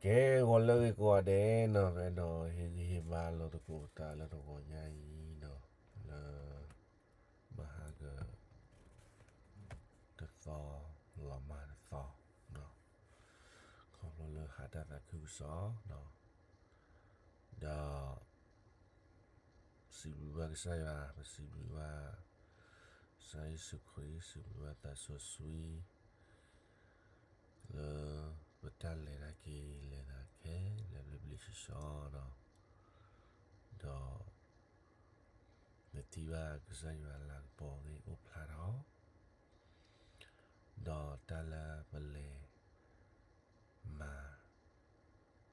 ကဲ ဂီၤလၢအဂ့ၤကိးဂၤဒဲးနီၤ, အဲၣ်ဒိးဟ့ၣ်ဂံၢ်ဟ့ၣ်ဘါလိာ်သကိးသးလၢတဂီၤညါအံၤနီၤ, လၢ မဟါက တသီ လီၤမၢ်တသီနီၤ, ခီဖျိလၢဟးတၢ်သးခုကစီၣ်နီၤ, ဒီး စံးဘျုးဘၣ်ကစၢ်ယွၤ, ပစံးဘျုးဘၣ် ကစၢ်ယ့ၣ်ၡူးခရံာ်, စံးဘျုးဘၣ်သးစီဆှံ လၢ ပတၢ်လဲၤတၢ်က့ၤလဲၤသးခဲလၢာ်ဘျ့ဘျ့ဆှီဆှီဒီး, ဒီး ပထံၣ်ဘၣ်ကစၢ်ယွၤလၤကပီၤအဂ့ၢ်အိၣ်ဖျါထီၣ်, ဒီးတၢ်လၢပလဲၤ မၤ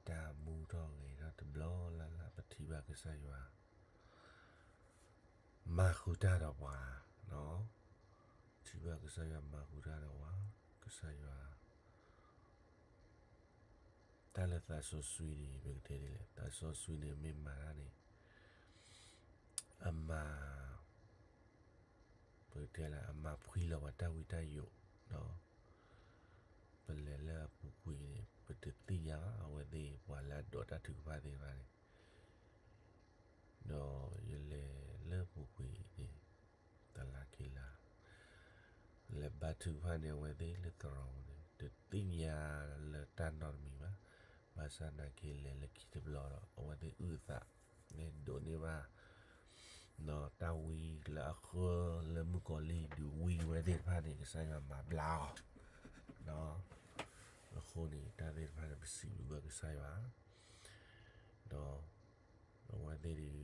တၢ်မူထီၣ်ဂဲၤထီၣ်တဘျီလၢ်လၢ် ပထံၣ်ဘၣ်ကစၢ်ယွၤ မၤဃုာ်တၢ်ဒီးပှၤ, ထံၣ်ဘၣ်ကစၢ်ယွၤမၤဃုာ်တၢ်ဒီးပှၤ, ကစၢ်ယွၤ တၢ်လၢသးစီဆှံန့ၣ် ပကတဲဒ်လဲၣ်, သးစီဆှံန့ၣ်မ့ၢ်မၤတၢ်န့ၣ် အမၤ ပကတဲလၢ အမၤဖှံလီၤပှၤတၢ်ဝံတၢ်ယိး, ပလဲၤလၢအပူၤကွံာ်န့ၣ် ပတသ့ၣ်ညါဘၣ် အဝဲသ့ၣ်ပှၤလၢအဒိးတၢ်ထုကဖၣ်သ့ၣ်တဖၣ်န့ၣ်, ဒီးယလဲၤလၢအပူၤကွံာ်န့ၣ် တလါခံလါ လဲၤဘါထုကဖၣ်န့ၣ် အဝဲသ့ၣ်လၢသရိာ်ပူၤန့ၣ် တသ့ၣ်ညါလၢတၢ်နီတမံၤဘၣ်, ဘၣ်ဆၣ်သနာ်က့လဲၤလၢခံတဘျီဒီး အဝဲသ့ၣ်အုၣ်အသး လဲၤဒိးန့ၢ်ဘၣ် တၢ်ဝံလၢအဃၢလၢမုၣ်ကီၤလံၢ် ဒုးဝံဝဲသ့ၣ်တဖၣ်န့ၣ် ကစၢ်ယွၤမၤဘျါအီၤ, အဃိန့ၣ် တၢ်သ့ၣ်တဖၣ်န့ၣ် ပစံးဘျုးဘၣ်ကစၢ်ယွၤ, ဒီး အဝဲသ့ၣ်ဒုး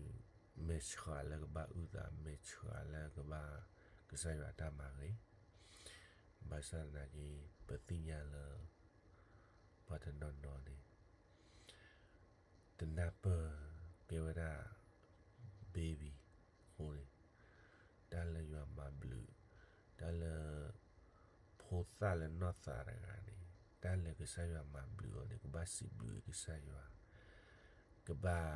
မဲာ်ဆှးလၢကဘၣ်အုၣ်သး မဲာ်ဆှးလၢကဘၣ် ကစၢ်ယွၤအတၢ်မၤဂ့ၤ, ဘၣ်ဆၣ်သနာ်က့ ပသ့ၣ်ညါလၢ ပှၤတနီၤနီၤန့ၣ် တနၢ်ပၢၢ် ကဲဝဲဒၣ် baby အဃိန့ၣ် တၢ်လၢယွၤမၤဘျုး တၢ်လၢ ဖိသၣ်လၢနီၢ်သးတဂၤန့ၣ် တၢ်လၢကစၢ်ယွၤမၤဘျုးအီၤန့ၣ် ကဘၣ်စံးဘျုးကစၢ်ယွၤ, ကဘၣ်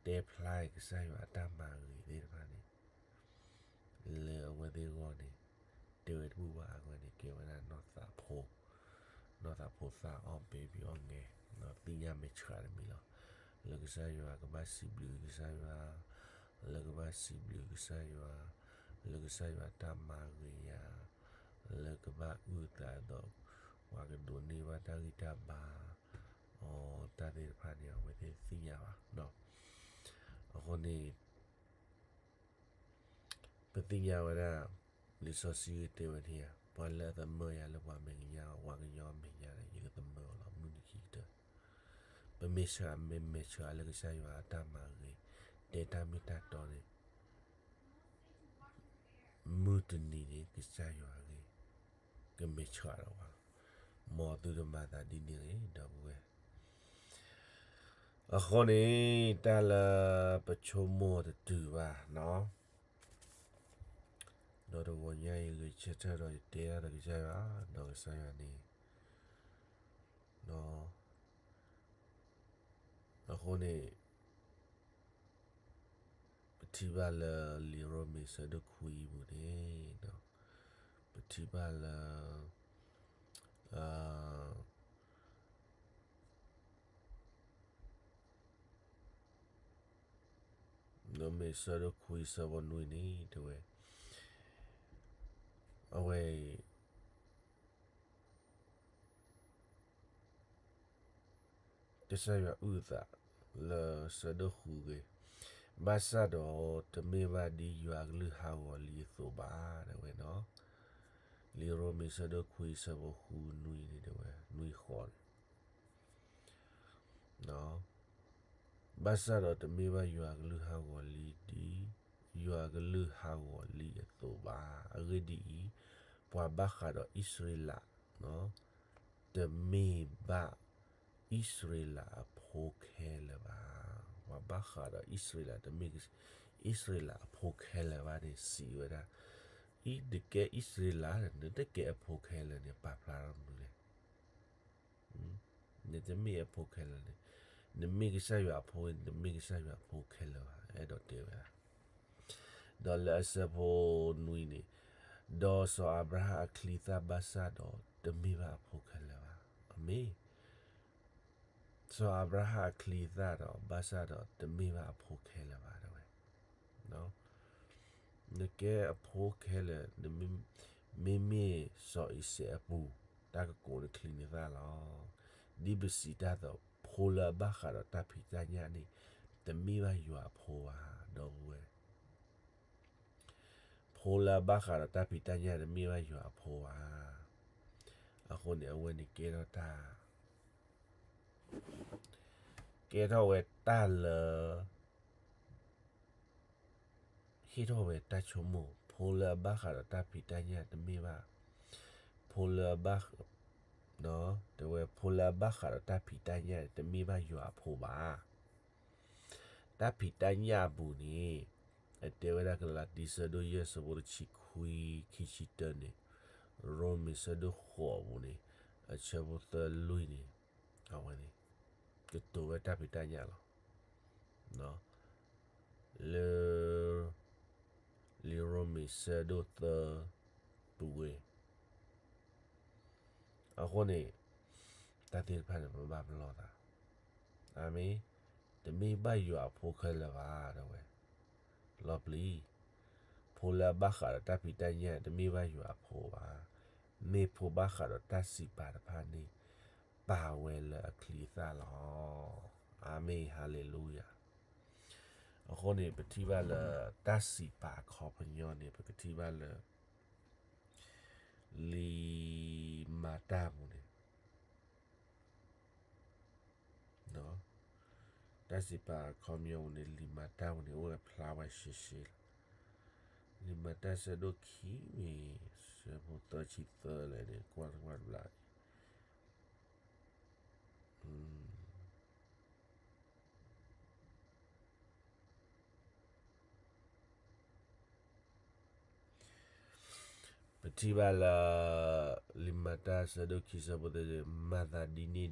တဲဖျါကစၢ်ယွၤအတၢ်မၤဂ့ၤသ့ၣ်တဖၣ်န့ၣ် လၢအဝဲသ့ၣ်အဂီၢ်န့ၣ် တဲဝဲတဘူၣ်ဘၣ်အဂီၢ်န့ၣ် ကဲဝဲဒၣ်နီၢ်သးဖိ, နီၢ်သးဖိသၣ်အီၣ် baby အီၣ်ငဲၤ ဒီးသ့ၣ်ညါမဲာ်ဆှးတမံၤလီၤ. လၢကစၢ်ယွၤကဘၣ်စံးဘျုးကစၢ်ယွၤ, လၢကဘၣ်စံးဘျုးကစၢ်ယွၤ, လၢကစၢ်ယွၤတၢ်မၤဂ့ၤယၤ, လၢကဘၣ်အုၣ်အသးဒီး ပှၤကဒိးန့ၢ်ဘၣ်တၢ်ဂံၢ်တၢ်ဘါ အီၤ တၢ်သ့ၣ်တဖၣ်န့ၣ် အဝဲသ့ၣ်တသ့ၣ်ညါဘၣ်. အဃိန့ၣ် ပသ့ၣ်ညါဝဲဒၣ် လံာ်စီဆှံတဲဝဲန့ၣ်ဧါ, ပှၤလၢအသမၢယၤလၢပှၤမဲာ်ညါ ပှၤကညီမဲာ်ညါဒီး ယကသမၢအီၤလီၤ မုၢ်နံၤခံကတၢၢ်. ပမ့ၢ်ဆှး မ့ၢ်မဲာ်ဆှးလၢကစၢ်ယွၤအတၢ်မၤဂ့ၤ တဲတၢ်မ့ၢ်တၢ်တီန့ၣ် မုၢ်တနံၤန့ၣ် ကစၢ်ယွၤဂ့ၤ ကမဲာ်ဆှးဒီးပှၤလီၤ. မ်သုတမၤသးဒ်န့ၣ်တဂ့ၤ ဒီပုၢ်ဝဲၢ်. အဃိန့ၣ် တၢ်လၢပဆိကမိၣ်တတုၤဘၣ်နီၤ, ဒီးတဂီၤညါအံၤ ဂဲၤဆၢထၢၣ်ဒီးယတဲဒၣ်ဒီးကစၢ်ယွၤ, ဒီးကစၢ်ယွၤန့ၣ် အဃိန့ၣ် ပထံၣ်ဘၣ်လၢလံာ်ရိမ့ၤဆၢဒိၣ်ခွံအပူၤန့ၣ် ပထံၣ်ဘၣ်လၢ ရိမ့ၤဆၢဒိၣ်ခွံဆၢဖိနွံန့ၣ် တဲဝဲ အဝဲ ကစၢ်ယွၤအုၣ်အသးလၢဆၢဒိၣ်ဃုဂ့ၤ, ဘၣ်ဆၣ်ဒီးတမ့ၢ်ဘၣ်ဒ်ယွၤအကလုၢ်ဟးဂီၤလံအသိးဘၣ် တဲဝဲနီၤ. လံာ်ရိမ့ၤဆၢဒိၣ်ခွံဆၢဖိဃုနွံန့ၣ် တဲဝဲ နွံဃိးန့ၣ် ဘၣ်ဆၣ်ဒီးတမ့ၢ်ဘၣ်ယွၤအကလုၢ်ဟးဂီၤလံဒ် ယွၤအကလုၢ်ဟးဂီၤလံအသိးဘၣ်. အဂ့ၢ်ဒ်အံၤ, ပှၤဘၣ်ဃးဒီးအံၣ်စရ့လး တမ့ၢ်ဘၣ်အံၣ်စရ့လးအဖိခဲလၢာ်ဘၣ်. ပှၤဘၣ်ဃးဒီးအံၣ်စရ့လး တမ့ၢ်အံၣ်စရ့လးအဖိခဲလၢာ်ဘၣ်န့ၣ် စံးဝဲဒၣ်, အံၤနကဲအံၣ်စရ့လး နတကဲအဖိခဲလၢာ်န့ၣ် ပာ်ဖျါထီၣ်မနုၤလဲၣ်. နတမ့ၢ်အဖိခဲလၢာ်န့ၣ်, နမ့ၢ်ကစၢ်ယွၤအဖိ နတမ့ၢ်ကစၢ်ယွၤအဖိခဲလၢာ်ဘၣ် အဲၣ်ဒိးတဲဝဲဒၣ်. ဒီးလၢအဆၢဖိနွံန့ၣ်, ဒီးစီၤအၤဘြၤဟၣ်အချံသၣ်ဘၣ်ဆၣ်ဒီး တမ့ၢ်ဘၣ်အဖိခဲလၢာ်ဘၣ်. အမ့ၢ် စီၤအၤဘြၤဟၣ်အချံအသၣ်ဒီး ဘၣ်ဆၣ်ဒီးတမ့ၢ်ဘၣ်အဖိခဲလၢာ်ဘၣ် တဲဝဲ. နကဲအဖိခဲလၢာ်, မ့မ့ၢ်စီၤအံၤစဲးအပူၤ, တၢ်ကကိးနချံနသၣ်လီၤ. ဒ်ပစံးတၢ်အသိး, ဖိလၢအဘၣ်ဃးဒီးတၢ်ဖံးတၢ်ညၣ်န့ၣ်, တမ့ၢ်ဘၣ်ယွၤအဖိဘၣ်, ဒီပုၢ်ဝဲၢ်. ဖိလၢအဘၣ်ဃးဒီးတၢ်ဖံးတၢ်ညၣ်တမ့ၢ်ဘၣ်ယွၤအဖိဘၣ်. အဃိန့ၣ် အဝဲန့ၣ်ကဲထီၣ်တၢ်, ကဲထီၣ်ဝဲတၢ်လၢ ဟ့ၣ်ထီၣ်ဝဲတၢ်ဆိကမိၣ်, ဖိလၢအဘၣ်ဃးဒီးတၢ်ဖံးတၢ်ညၣ်တမ့ၢ်ဘၣ်, ဖိလၢအဘၣ်, တဲဝဲ ဖိလၢအဘၣ်ဃးဒီးတၢ်ဖံးတၢ်ညၣ်န့ၣ် တမ့ၢ်ဘၣ်ယွၤအဖိဘၣ်. တၢ်ဖံးတၢ်ညၣ်အပူၤန့ၣ်, အတဲဝဲဒၣ်ကလၤတံ ဆၢဒိၣ်ယဲၢ် ဆၢဖိတဆံခွံ ခံဆံတၢန့ၣ်, ရိမ့ၤ ဆၢဒိၣ်ဃိးအပူၤန့ၣ်, အဆၢဖိသၢလွံၢ်န့ၣ်, အဝဲန့ၣ် ကတိၤဝဲတၢ်ဖံးတၢ်ညၣ်လီၤ. လၢ လံာ်ရိမ့ၤ ဆၢဒိၣ်သၢ ပူၤဝဲ အဃိန့ၣ်, တၢ်သ့ၣ်တဖၣ်န့ၣ် ပဘၣ်ပလီၢ်သး. အၤမ့ၣ်. တမ့ၢ်ဘၣ်ယွၤအဖိခဲလၢာ်ဘၣ် တဲဝဲ, လီၤပျံၤ. ဖိလၢအဘၣ်ဃးဒီးတၢ်ဖံးတၢ်ညၣ် တမ့ၢ်ဘၣ်ယွၤအဖိဘၣ်. မ့ၢ်ဖိဘၣ်ဃးဒီးတၢ်စံးပာ်တဖၣ်န့ၣ်, ပာ်ဝဲလၢအချံအသၣ်လီၤ. အၤမ့ၣ်, ဟါလ့လူယၤ. အဃိန့ၣ် ပထံၣ်ဘၣ်လၢ တၢ်စံးပာ်အခီပညီန့ၣ် ပကထံၣ်ဘၣ်လၢ လံာ်မၤတၢ်ပူၤန့ၣ်, တၢ်စံးပာ်အခီပညီပူၤန့ၣ် လံာ်မၤတၢ်ပူၤန့ၣ် အိၣ်ဝဲဖျါဝဲရှဲရှဲလီၤ. လံာ်မၤတၢ်ဆၢဒိၣ်ခံန့ၣ်, ဆၢဖိသၢဆံသၢလဲၣ်န့ၣ် ကွၢ်တကွၢ်တဘျီန့ၣ် ပထံၣ်ဘၣ်လၢ လံာ်မၤတၢ်ဆၢဒိၣ်ခံဆၢဖိသၢ, မၤသးဒ်န့ၣ်ဒီး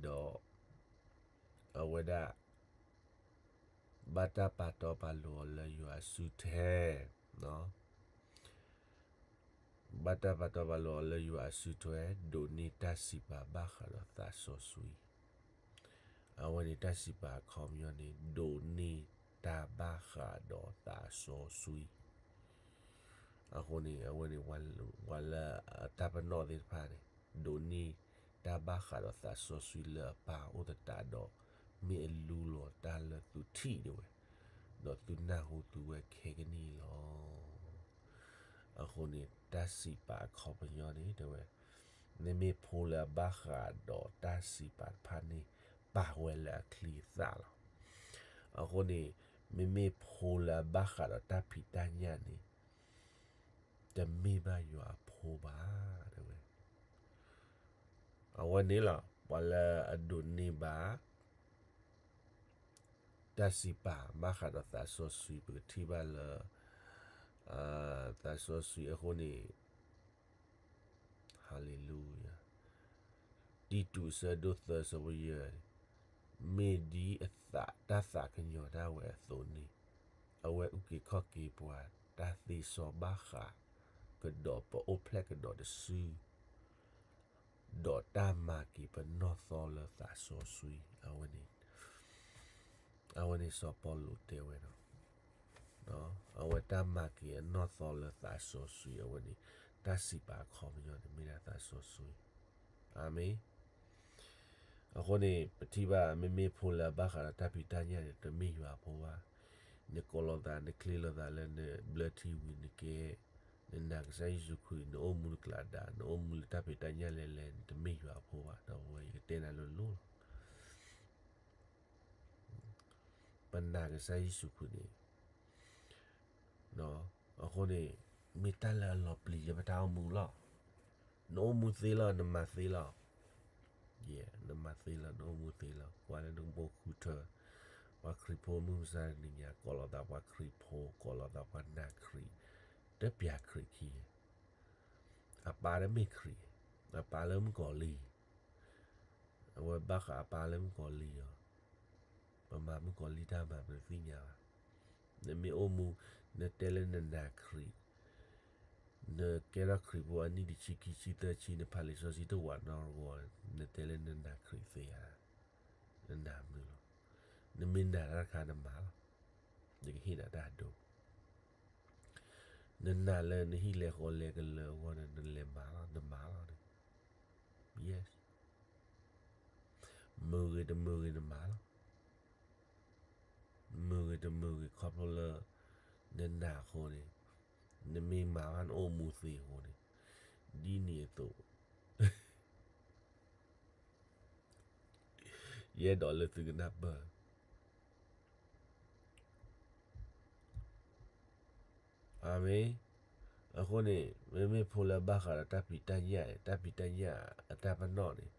အဝဲဒၣ် ဘၣ်တၢ်ပာ်တီပာ်လိၤအီၤလၢယွၤအစုထွဲ ဘၣ်တၢ်ပာ်တီပာ်လိၤအီၤလၢယွၤအစုထွဲ, ဒိးန့ၢ်တၢ်စံးပာ်ဘၣ်ဃးဒီးသးစီဆှံ. အဝဲန့ၣ်တၢ်စံးပာ်အခီပညီန့ၣ် ဒိးန့ၢ်တၢ်ဘၣ်ဃးဒီးသးစီဆှံ. အဃိန့ၣ် အဝဲန့ၣ် ပှၤလၢအတၢ်ပနီၣ်သ့ၣ်တဖၣ်န့ၣ် ဒိးန့ၢ်တၢ်ဘၣ်ဃးဒီးသးစီဆှံလၢအပၢ်အိၣ်သတးဒီး မ့ၢ်အလူလီၤတၢ်လၢသုထံၣ်ဒၣ်ဝဲ, ဒီးသုနၢ်ဟူသုဝဲခဲကနံၣ်လီၤ. အဃိန့ၣ် တၢ်စံးပာ်အခီပညီန့ၣ် တဲဝဲ, မ့မ့ၢ်ဖိလၢအဘၣ်ဃးဒီးတၢ်စံးပာ်တဖၣ်န့ၣ် ပာ်ဝဲလၢအချံအသၣ်လီၤ. အဃိန့ၣ် မ့မ့ၢ်ဖိလၢအဘၣ်ဃးဒီးတၢ်ဖံးတၢ်ညၣ်န့ၣ် တမ့ၢ်ဘၣ်ယွၤအဖိဘၣ် တဲဝဲ. အဝဲန့ၣ်လီၤ ပှၤလၢအဒိးန့ၢ်ဘၣ် တၢ်စံးပာ်ဘၣ်ဃးဒီးသးစီဆှံ ပကထံၣ်ဘၣ်လၢ သးစီဆှံအဃိန့ၣ် ဟါလ့လူယၤ, တံတူးဆၢဒိၣ်သၢဆၢဖိယဲၢ်, မ့ၢ်ဒ်အသးတၢ်သးကညီၤဒၣ်ဝဲအသိးန့ၣ်, အဝဲအုၣ်က့ၤခီၣ်က့ၤပှၤတၢ်သ့စီဘၣ်ဃးကဒီး ပအိၣ်ဖျဲၣ်ကဒီးတစု ဒီးတၢ်မၤက့ၤပနီၢ်သီလၢသးစီဆှံ အဝဲန့ၣ်, အဝဲန့ၣ်စီၤပီလူးတဲဝဲဒီး အဝဲတၢ်မၤက့ၤအနီၢ်သီလၢသးစီဆှံ အဝဲန့ၣ် တၢ်စံးပာ်အခီပညီန့ၣ်မ့ၢ်ဒၣ်သးစီဆှံ. အၤမ့ၣ်. အဃိန့ၣ် ပထံၣ်ဘၣ် မ့မ့ၢ်ဖိလၢအဘၣ်ဃးဒီးတၢ်ဖံးတၢ်ညၣ်န့ၣ် တမ့ၢ်ယွၤအဖိဘၣ်. နကိးလီၤသး နချ့လီၤသးလၢနဘျၢထံဝံၤ နကဲ နနာ်ကစၢ်ယ့ၣ်ၡူးခရံာ် နအိၣ်မူလၢကျးဒါ နအိၣ်မူလၢတၢ်ဖံးတၢ်ညၣ်လဲၤလဲၤန့ၣ် တမ့ၢ်ယွၤအဖိဘၣ် ဒီပုၢ်ဝဲၢ် ယကတဲနၤလိၤလိၤလီၤ. ပနာ်ကစၢ်ယ့ၣ်ၡူးခရံာ်န့ၣ် အဃိန့ၣ် မ့ၢ်တၢ်လၢအလီၤပျံၤလၢပတၢ်အိၣ်မူလီၤ. နအိၣ်မူသ့လီၤ နမၤသ့လီၤ. ယဲ နမၤသ့လီၤ နအိၣ်မူသ့လီၤ ကွၢ်လၢနကဘီဃုထၢ ပှၤခရံာ်ဖိမုၢ်မဆါတနံၤညါ ကိးလီၤသးပှၤခရံာ်ဖိ ကိးလီၤသးပှၤနာ်ခရံာ် တပျၢ်ခရံာ်ခံ အပၢ်တမ့ၢ်ခရံာ်, အပၢ်လၢမုၣ်ကီၤလံၢ်, အဝဲဘၣ်ဃးအပၢ်လၢမုၣ်ကီၤလံၢ်အီၤ, ပမၤမုၣ်ကီၤလံၢ်တၢ်မၤပတသ့ၣ်ညါဘၣ်. နမ့ၢ်အိၣ်မူ နတဲလၢနနာ်ခရံာ်, နကဲထီၣ်ခရံာ်ဖိအနံၣ်တဆံခံဆံသၢဆံ နဖးလံာ်စီဆှံတဝးနီတဂီၢ် နတဲလၢနနာ်ခရံာ်သ့ဧါ, နနာ်မနုၤ နမ့ၢ်နာ်တၢ်တခါနမၤလီၤ, ယကဟ့ၣ်နၤတၢ်ဒိ, နနာ်လၢနဟံၣ်လဲၤဃီလဲၤကလၢအဂီၢ်န့ၣ် နလဲၤမၤလီၤ, နမၤလီၤန့ၣ်, yes, မုာ်ဂ့ၤတမုာ်ဂ့ၤနမၤလီၤ, မုာ်ဂ့ၤတမုာ်ဂ့ၤ ခီဖျိလၢ နနာ်အဃိန့ၣ်, နမ့ၢ်မၤဘၣ်နအိၣ်မူသ့အဃိန့ၣ်, ဒ်န့ၣ်အသိး ယအဲၣ်ဒိးလၢသုကနၢ်ပၢၢ်, အၤမ့ၣ်. အဃိန့ၣ် မ့မ့ၢ်ဖိလၢဘၣ်ဃးဒီးတၢ်ဖံးတၢ်ညၣ်, တၢ်ဖံးတၢ်ညၣ်အတၢ်ပနီၣ်န့ၣ်,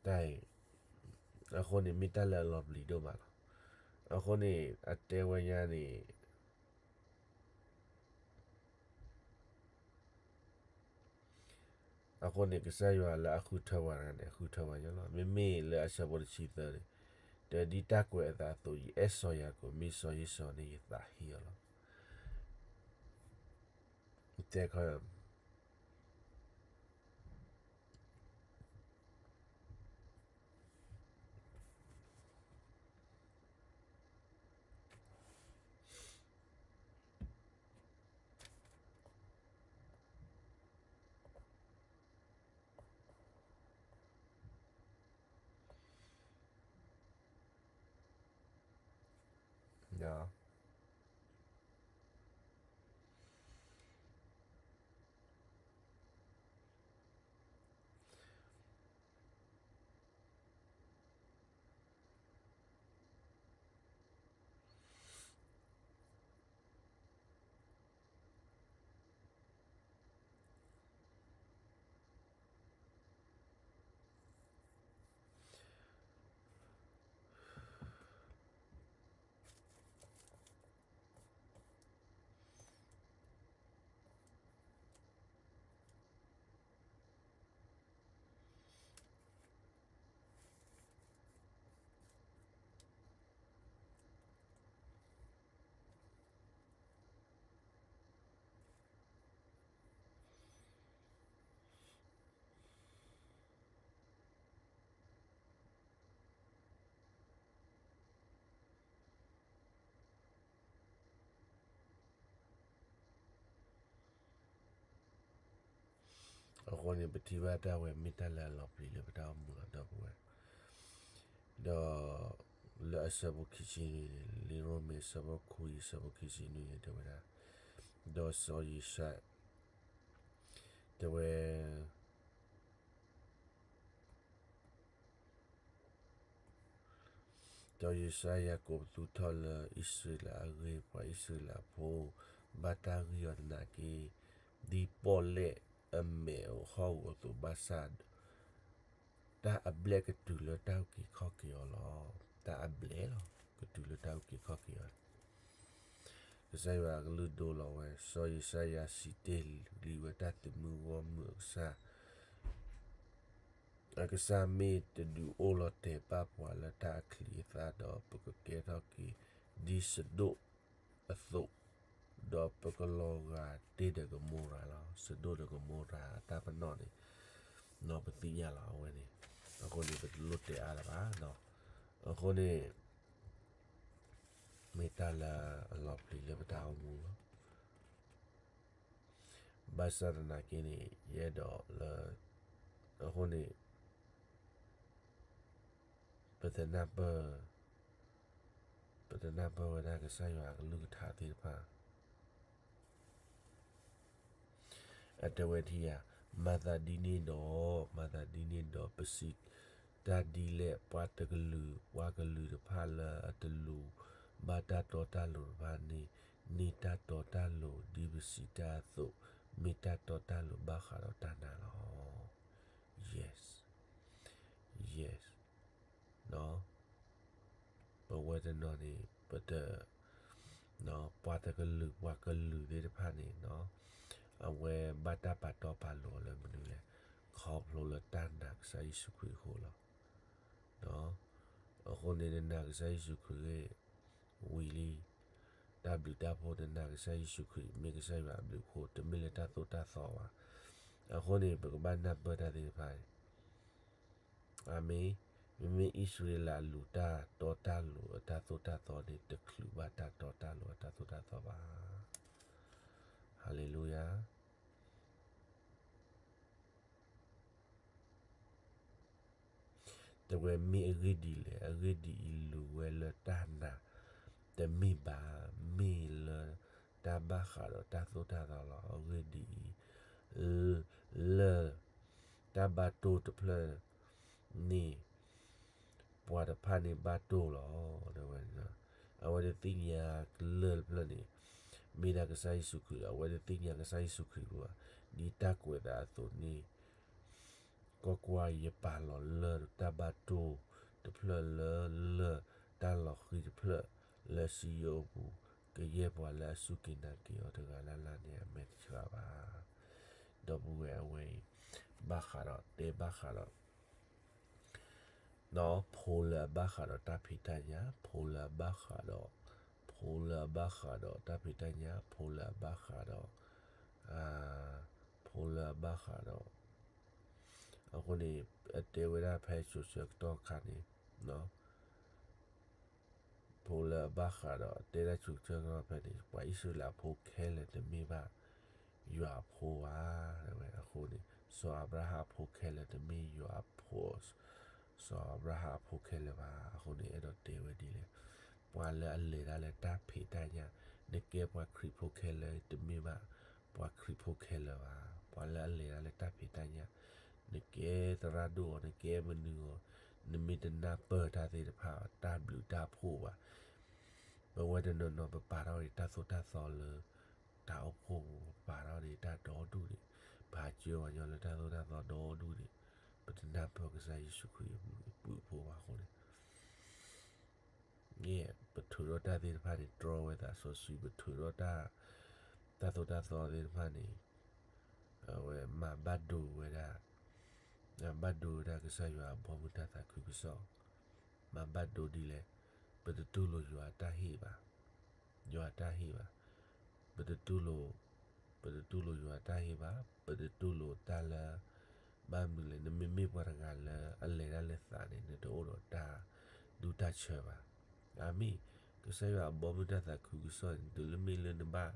တၢ်အံၤ, အဃိန့ၣ်မ့ၢ်တၢ်လၢအလီၤပျံၤဒိၣ်မးလီၤ. အဃိန့ၣ် အတဲဝဲညါန့ၣ် အဃိန့ၣ် ကစၢ်ယွၤလၢအဃုထၢပှၤတဂၤန့ၣ် အဃုထၢပှၤညီလီၤ. မ့မ့ၢ်လၢအဆၢဖိတဆံသၢန့ၣ်, တဲဒ်တၢ်ကွဲးအသးအသိး ယအဲၣ်စီၤယၤကိာ် မ့ၢ်စီၤဧ့ၡီၤန့ၣ် ယသးဟ့အီၤလီၤ. တဲခီ အဃိန့ၣ် ပထံၣ်ဘၣ်တၢ်ဝဲမ့ၢ်တၢ်လၢအလီၤပျံၤလၢပတၢ်အိၣ်မူလီၤ ဒီပုၢ်ဝဲၢ်, ဒီး လၢအဆၢဖိခံဆံနွံန့ၣ် လံာ်ရိမ့ၤအဆၢဖိခွံ အဆၢဖိခံဆံနွံန့ၣ် တဲဝဲဒၣ်, ဒီးစီၤယၡါ တဲဝဲ ဒီးယၡါယၤကိးပသူထီၣ်လၢအံၣ်စရ့လးအဂ့ၢ် ပှၤအံၣ်စရ့လးဖိ ဘၣ်တၢ်ဂံၢ်အီၤသနာ်က့, ဒ်ပီၣ်လဲၣ်အမဲာ်အိၣ်ဟီၣ်ကဝီၤအသိးဘၣ်ဆၣ်, တၢ်အဘျဲၣ်ကတုၤလၢတၢ်အုၣ်က့ၤခီၣ်က့ၤအီၤလီၤ. တၢ်အဘျဲၣ်လီၤ ကတုၤလၢတၢ်အုၣ်က့ၤခီၣ်က့ၤအီၤ ကစၢ်ယွၤအကလုၢ်ဒိလီၤဝဲ, စီၤယၡါယၤစံးတ့ၢ်လံဝဲတၢ်သုးမုၢ်ဂီၢ်မုၢ်အကစၢ်, အကစၢ်မ့ၢ်တဒုးအိၣ်လီၤတဲာ်ပာ်ပှၤလၢတၢ်အချံအသၣ်ဒီး ပကကဲထီၣ်က့ၤဒ်စဒိၣ်အသိး, ဒီးပကလီၤဂာ်တ့ၢ်ဒီးကမိရၤလီၤ. စဒိၣ်ဒီးကမိရၤအတၢ်ပနီၣ်န့ၣ်, ပသ့ၣ်ညါလီၤအဝဲန့ၣ်, အဃိန့ၣ် ပတလိၣ်တဲအါလၢၤဘၣ်, အဃိန့ၣ် မ့ၢ်တၢ်လၢအလီၤပျံၤလၢပတၢ်အိၣ်မူလီၤ. ဘၣ်ဆၣ်သနာ်က့န့ၣ် ယအဲၣ်ဒိးလၢ အဃိန့ၣ် ပတနၢ်ပၢၢ်, ပတနၢ်ပၢၢ်ဝဲဒၣ်ကစၢ်ယွၤအကလုၢ်ကထါသ့ၣ်တဖၣ် အတဲဝဲထံဧါ, မၤသးဒ်န့ၣ်ဒီး, မၤသးဒ်န့ၣ်ဒီး ပစံးတၢ်ဒ်လဲၣ်, ပှၤတကလုာ်, ပှၤကလုာ်တဖၣ်လၢအတလိၤဘၣ်တၢ်တီတၢ်လိၤတဖၣ်န့ၣ်, န့ၢ်တၢ်တီတၢ်လိၤဒ်ပစံးတၢ်အသိး, မ့ၢ်တၢ်တီတၢ်လိၤဘၣ်ဃးဒီးတၢ်နာ်လီၤ. Yes, yes, ပဝဲတနီၤန့ၣ် ပတ, ပှၤတကလုာ်, ပှၤကလုာ်သ့ၣ်တဖၣ်န့ၣ် အဝဲဘၣ်တၢ်ပာ်တီပာ်လိၤအီၤလၢမနုၤလဲၣ်, ခီဖျိလၢတၢ်နာ်ကစၢ်ယ့ၣ်ၡူးခရံာ်အဃိလီၤ. အဃိန့ၣ် နနာ်ကစၢ်ယ့ၣ်ၡူးခရံာ်ဂ့ၢ်, ဝံၤလံ, တၢ်ဘျုးတၢ်ဖှိၣ် နနာ်ကစၢ်ယ့ၣ်ၡူးခရံာ် မ့ၢ်ကစၢ်ယွၤအဘျုးအဖှိၣ်, တမ့ၢ်လၢတၢ်သိၣ်တၢ်သီဘၣ်. အဃိန့ၣ် ပကဘၣ်နၢ်ပၢၢ်တၢ်သ့ၣ်တဖၣ်အံၤ အၤမ့ၣ်. မ့မ့ၢ်အံၣ်စရ့လးအလိၤတၢ်တီတၢ်လိၤအတၢ်သိၣ်တၢ်သီန့ၣ် တချုးဘၣ်တၢ်တီတၢ်လိၤအတၢ်သိၣ်တၢ်သီဘၣ်. ဟၤလ့လူယၤ. တဲဝဲမ့ၢ်အဂ့ၢ်ဒ်လဲၣ်, အဂ့ၢ်ဒ်အံၤ, လူၤဝဲလၢတၢ်နာ်, တမ့ၢ်ဘၣ်, မ့ၢ်လၢတၢ်ဘၣ်ဃးဒီးတၢ်သိၣ်တၢ်သီလီၤ. အဂ့ၢ်ဒ်အံၤ, လၢ တၢ်ဘၣ်တိၢ်တဖျၢၣ်န့ၣ် ပှၤတဖၣ်န့ၣ်ဘၣ်တိၢ်လီၤ. တဲဝဲ, အဝဲတသ့ၣ်ညါလၢၢ်တဖျၢၣ်န့ၣ် မ့ၢ်ဒၣ်ကစၢ်ယ့ၣ်ၡူးခရံာ်လီၤ. အဝဲတသ့ၣ်ညါကစၢ်ယ့ၣ်ၡူးခရံာ်ဘၣ်. ဒ်တၢ်ကွဲးသးအသိးန့ၣ် ကွၢ်ကွၢ်, ယပာ်လီၤလၢၢ်တၢ်ဘၣ်တိၢ်တဖျၢၣ်လၢ လၢၢ်တၢ်လီၤဃံၤတဖျၢၣ်လၢစံယိၣ်အပူၤ, ကယဲၢ်ပှၤလၢအစူၢ်က့ၤနာ်က့ၤအီၤတဂၤလၢ်လၢ်န့ၣ် အမဲာ်တဆှးဘၣ်. ဒီပုၢ်ဝဲၢ်, အဝဲအံၤ ဘၣ်ဃးဒီး, တဲဘၣ်ဃးဒီး ဖိလၢအဘၣ်ဃးဒီးတၢ်ဖံးတၢ်ညၣ်, ဖိလၢအဘၣ်ဃးဒီး, ဖိလၢအဘၣ်ဃးဒီးတၢ်ဖံးတၢ်ညၣ်, ဖိလၢအဘၣ်ဃးဒီး, ဖိလၢအဘၣ်ဃးဒီး, အဃိန့ၣ် အတဲဝဲဒၣ်ဖဲစိၤဆၢကတီၢ်အခါန့ၣ် ဖိလၢအဘၣ်ဃးဒီး တဲဒၣ်ဆူကစၢၢ်ကီၢ်ဖဲန့ၣ် ပှၤအံၣ်စရ့လးဖိခဲလၢာ်တမ့ၢ်ဘၣ် ယွၤအဖိဘၣ် တဲဝဲ. အဃိန့ၣ် စီၤအၤဘြၤဟၣ်အဖိခဲလၢာ်တမ့ၢ်ယွၤအဖိ, စီၤအၤဘြၤဟၣ်အဖိခဲလၢာ်ဘၣ်. အဃိန့ၣ် အဲၣ်ဒိးတဲဝဲဒ်လဲၣ်, ပှၤလၢအလဲၤတၢ်လၢတၢ်ဖံးတၢ်ညၣ်, နကဲပှၤခရံာ်ဖိခဲလၢာ်တမ့ၢ်ဘၣ် ပှၤခရံာ်ဖိခဲလၢာ်ဘၣ်. ပှၤလၢအလဲၤတၢ်လၢတၢ်ဖံးတၢ်ညၣ်, နကဲသရၣ်ဒိၣ်အီၤ, နကဲမနုၤအီၤ, နမ့ၢ်တနၢ်ပၢၢ်တၢ်သ့ၣ်တဖၣ် တၢ်ဘျုးတၢ်ဖှိၣ်ဘၣ်. ပဝဲတနီၤနီၤ ပပာ်ထီၣ်ဒံးတၢ်သိၣ်တၢ်သီလၢ တၢ်အိၣ်ဖှိၣ်ပူၤ, ပပာ်ထီၣ်ဒံးတၢ်ဒီဒူၣ်န့ၣ်, ပဟးစၢဝဲညီလၢတၢ်သိၣ်တၢ်သီဒီဒူၣ်န့ၣ်, ပတနၢ်ပၢၢ်ကစၢ်ယ့ၣ်ၡူးခရံာ်အဘျုးအဖှိၣ်ဘၣ်အဃိန့ၣ် ပထုးထီၣ်တၢ်သ့ၣ်တဖၣ်န့ၣ် တြီဝဲသးစီဆှံ, ပထုးထီၣ်တၢ်, တၢ်သိၣ်တၢ်သီသ့ၣ်တဖၣ်န့ၣ် အဝဲမၤဘၣ်ဒိဝဲဒၣ်, မၤဘၣ်ဒိဝဲဒၣ်ကစၢ်ယွၤအဘီမုၢ်တၢ်သးခုကစီၣ်, မၤဘၣ်ဒိဒ်လဲၣ်, ပတတူၢ်လိာ်ယွၤအတၢ်ဟ့ၣ်ဘၣ်, ယွၤအတၢ်ဟ့ၣ်ဘၣ်, ပတတူၢ်လိာ်, ပတတူၢ်လိာ်ယွၤအတၢ်ဟ့ၣ်ဘၣ်, ပတတူၢ်လိာ်တၢ်လၢ ဘၣ်မနုၤလဲၣ်, နမ့မ့ၢ်ပှၤတဂၤလၢအလဲၤတၢ်လၢသးန့ၣ် နတအိၣ်ဒီးတၢ်ဒူတၢ်ဆၢဘၣ်. အၤမ့ၣ်, ကစၢ်ယွၤအဘီမုၢ်တၢ်သးခုကစီၣ်န့ၣ် တုၤလၢမ့ၢ်လၢနဘၣ်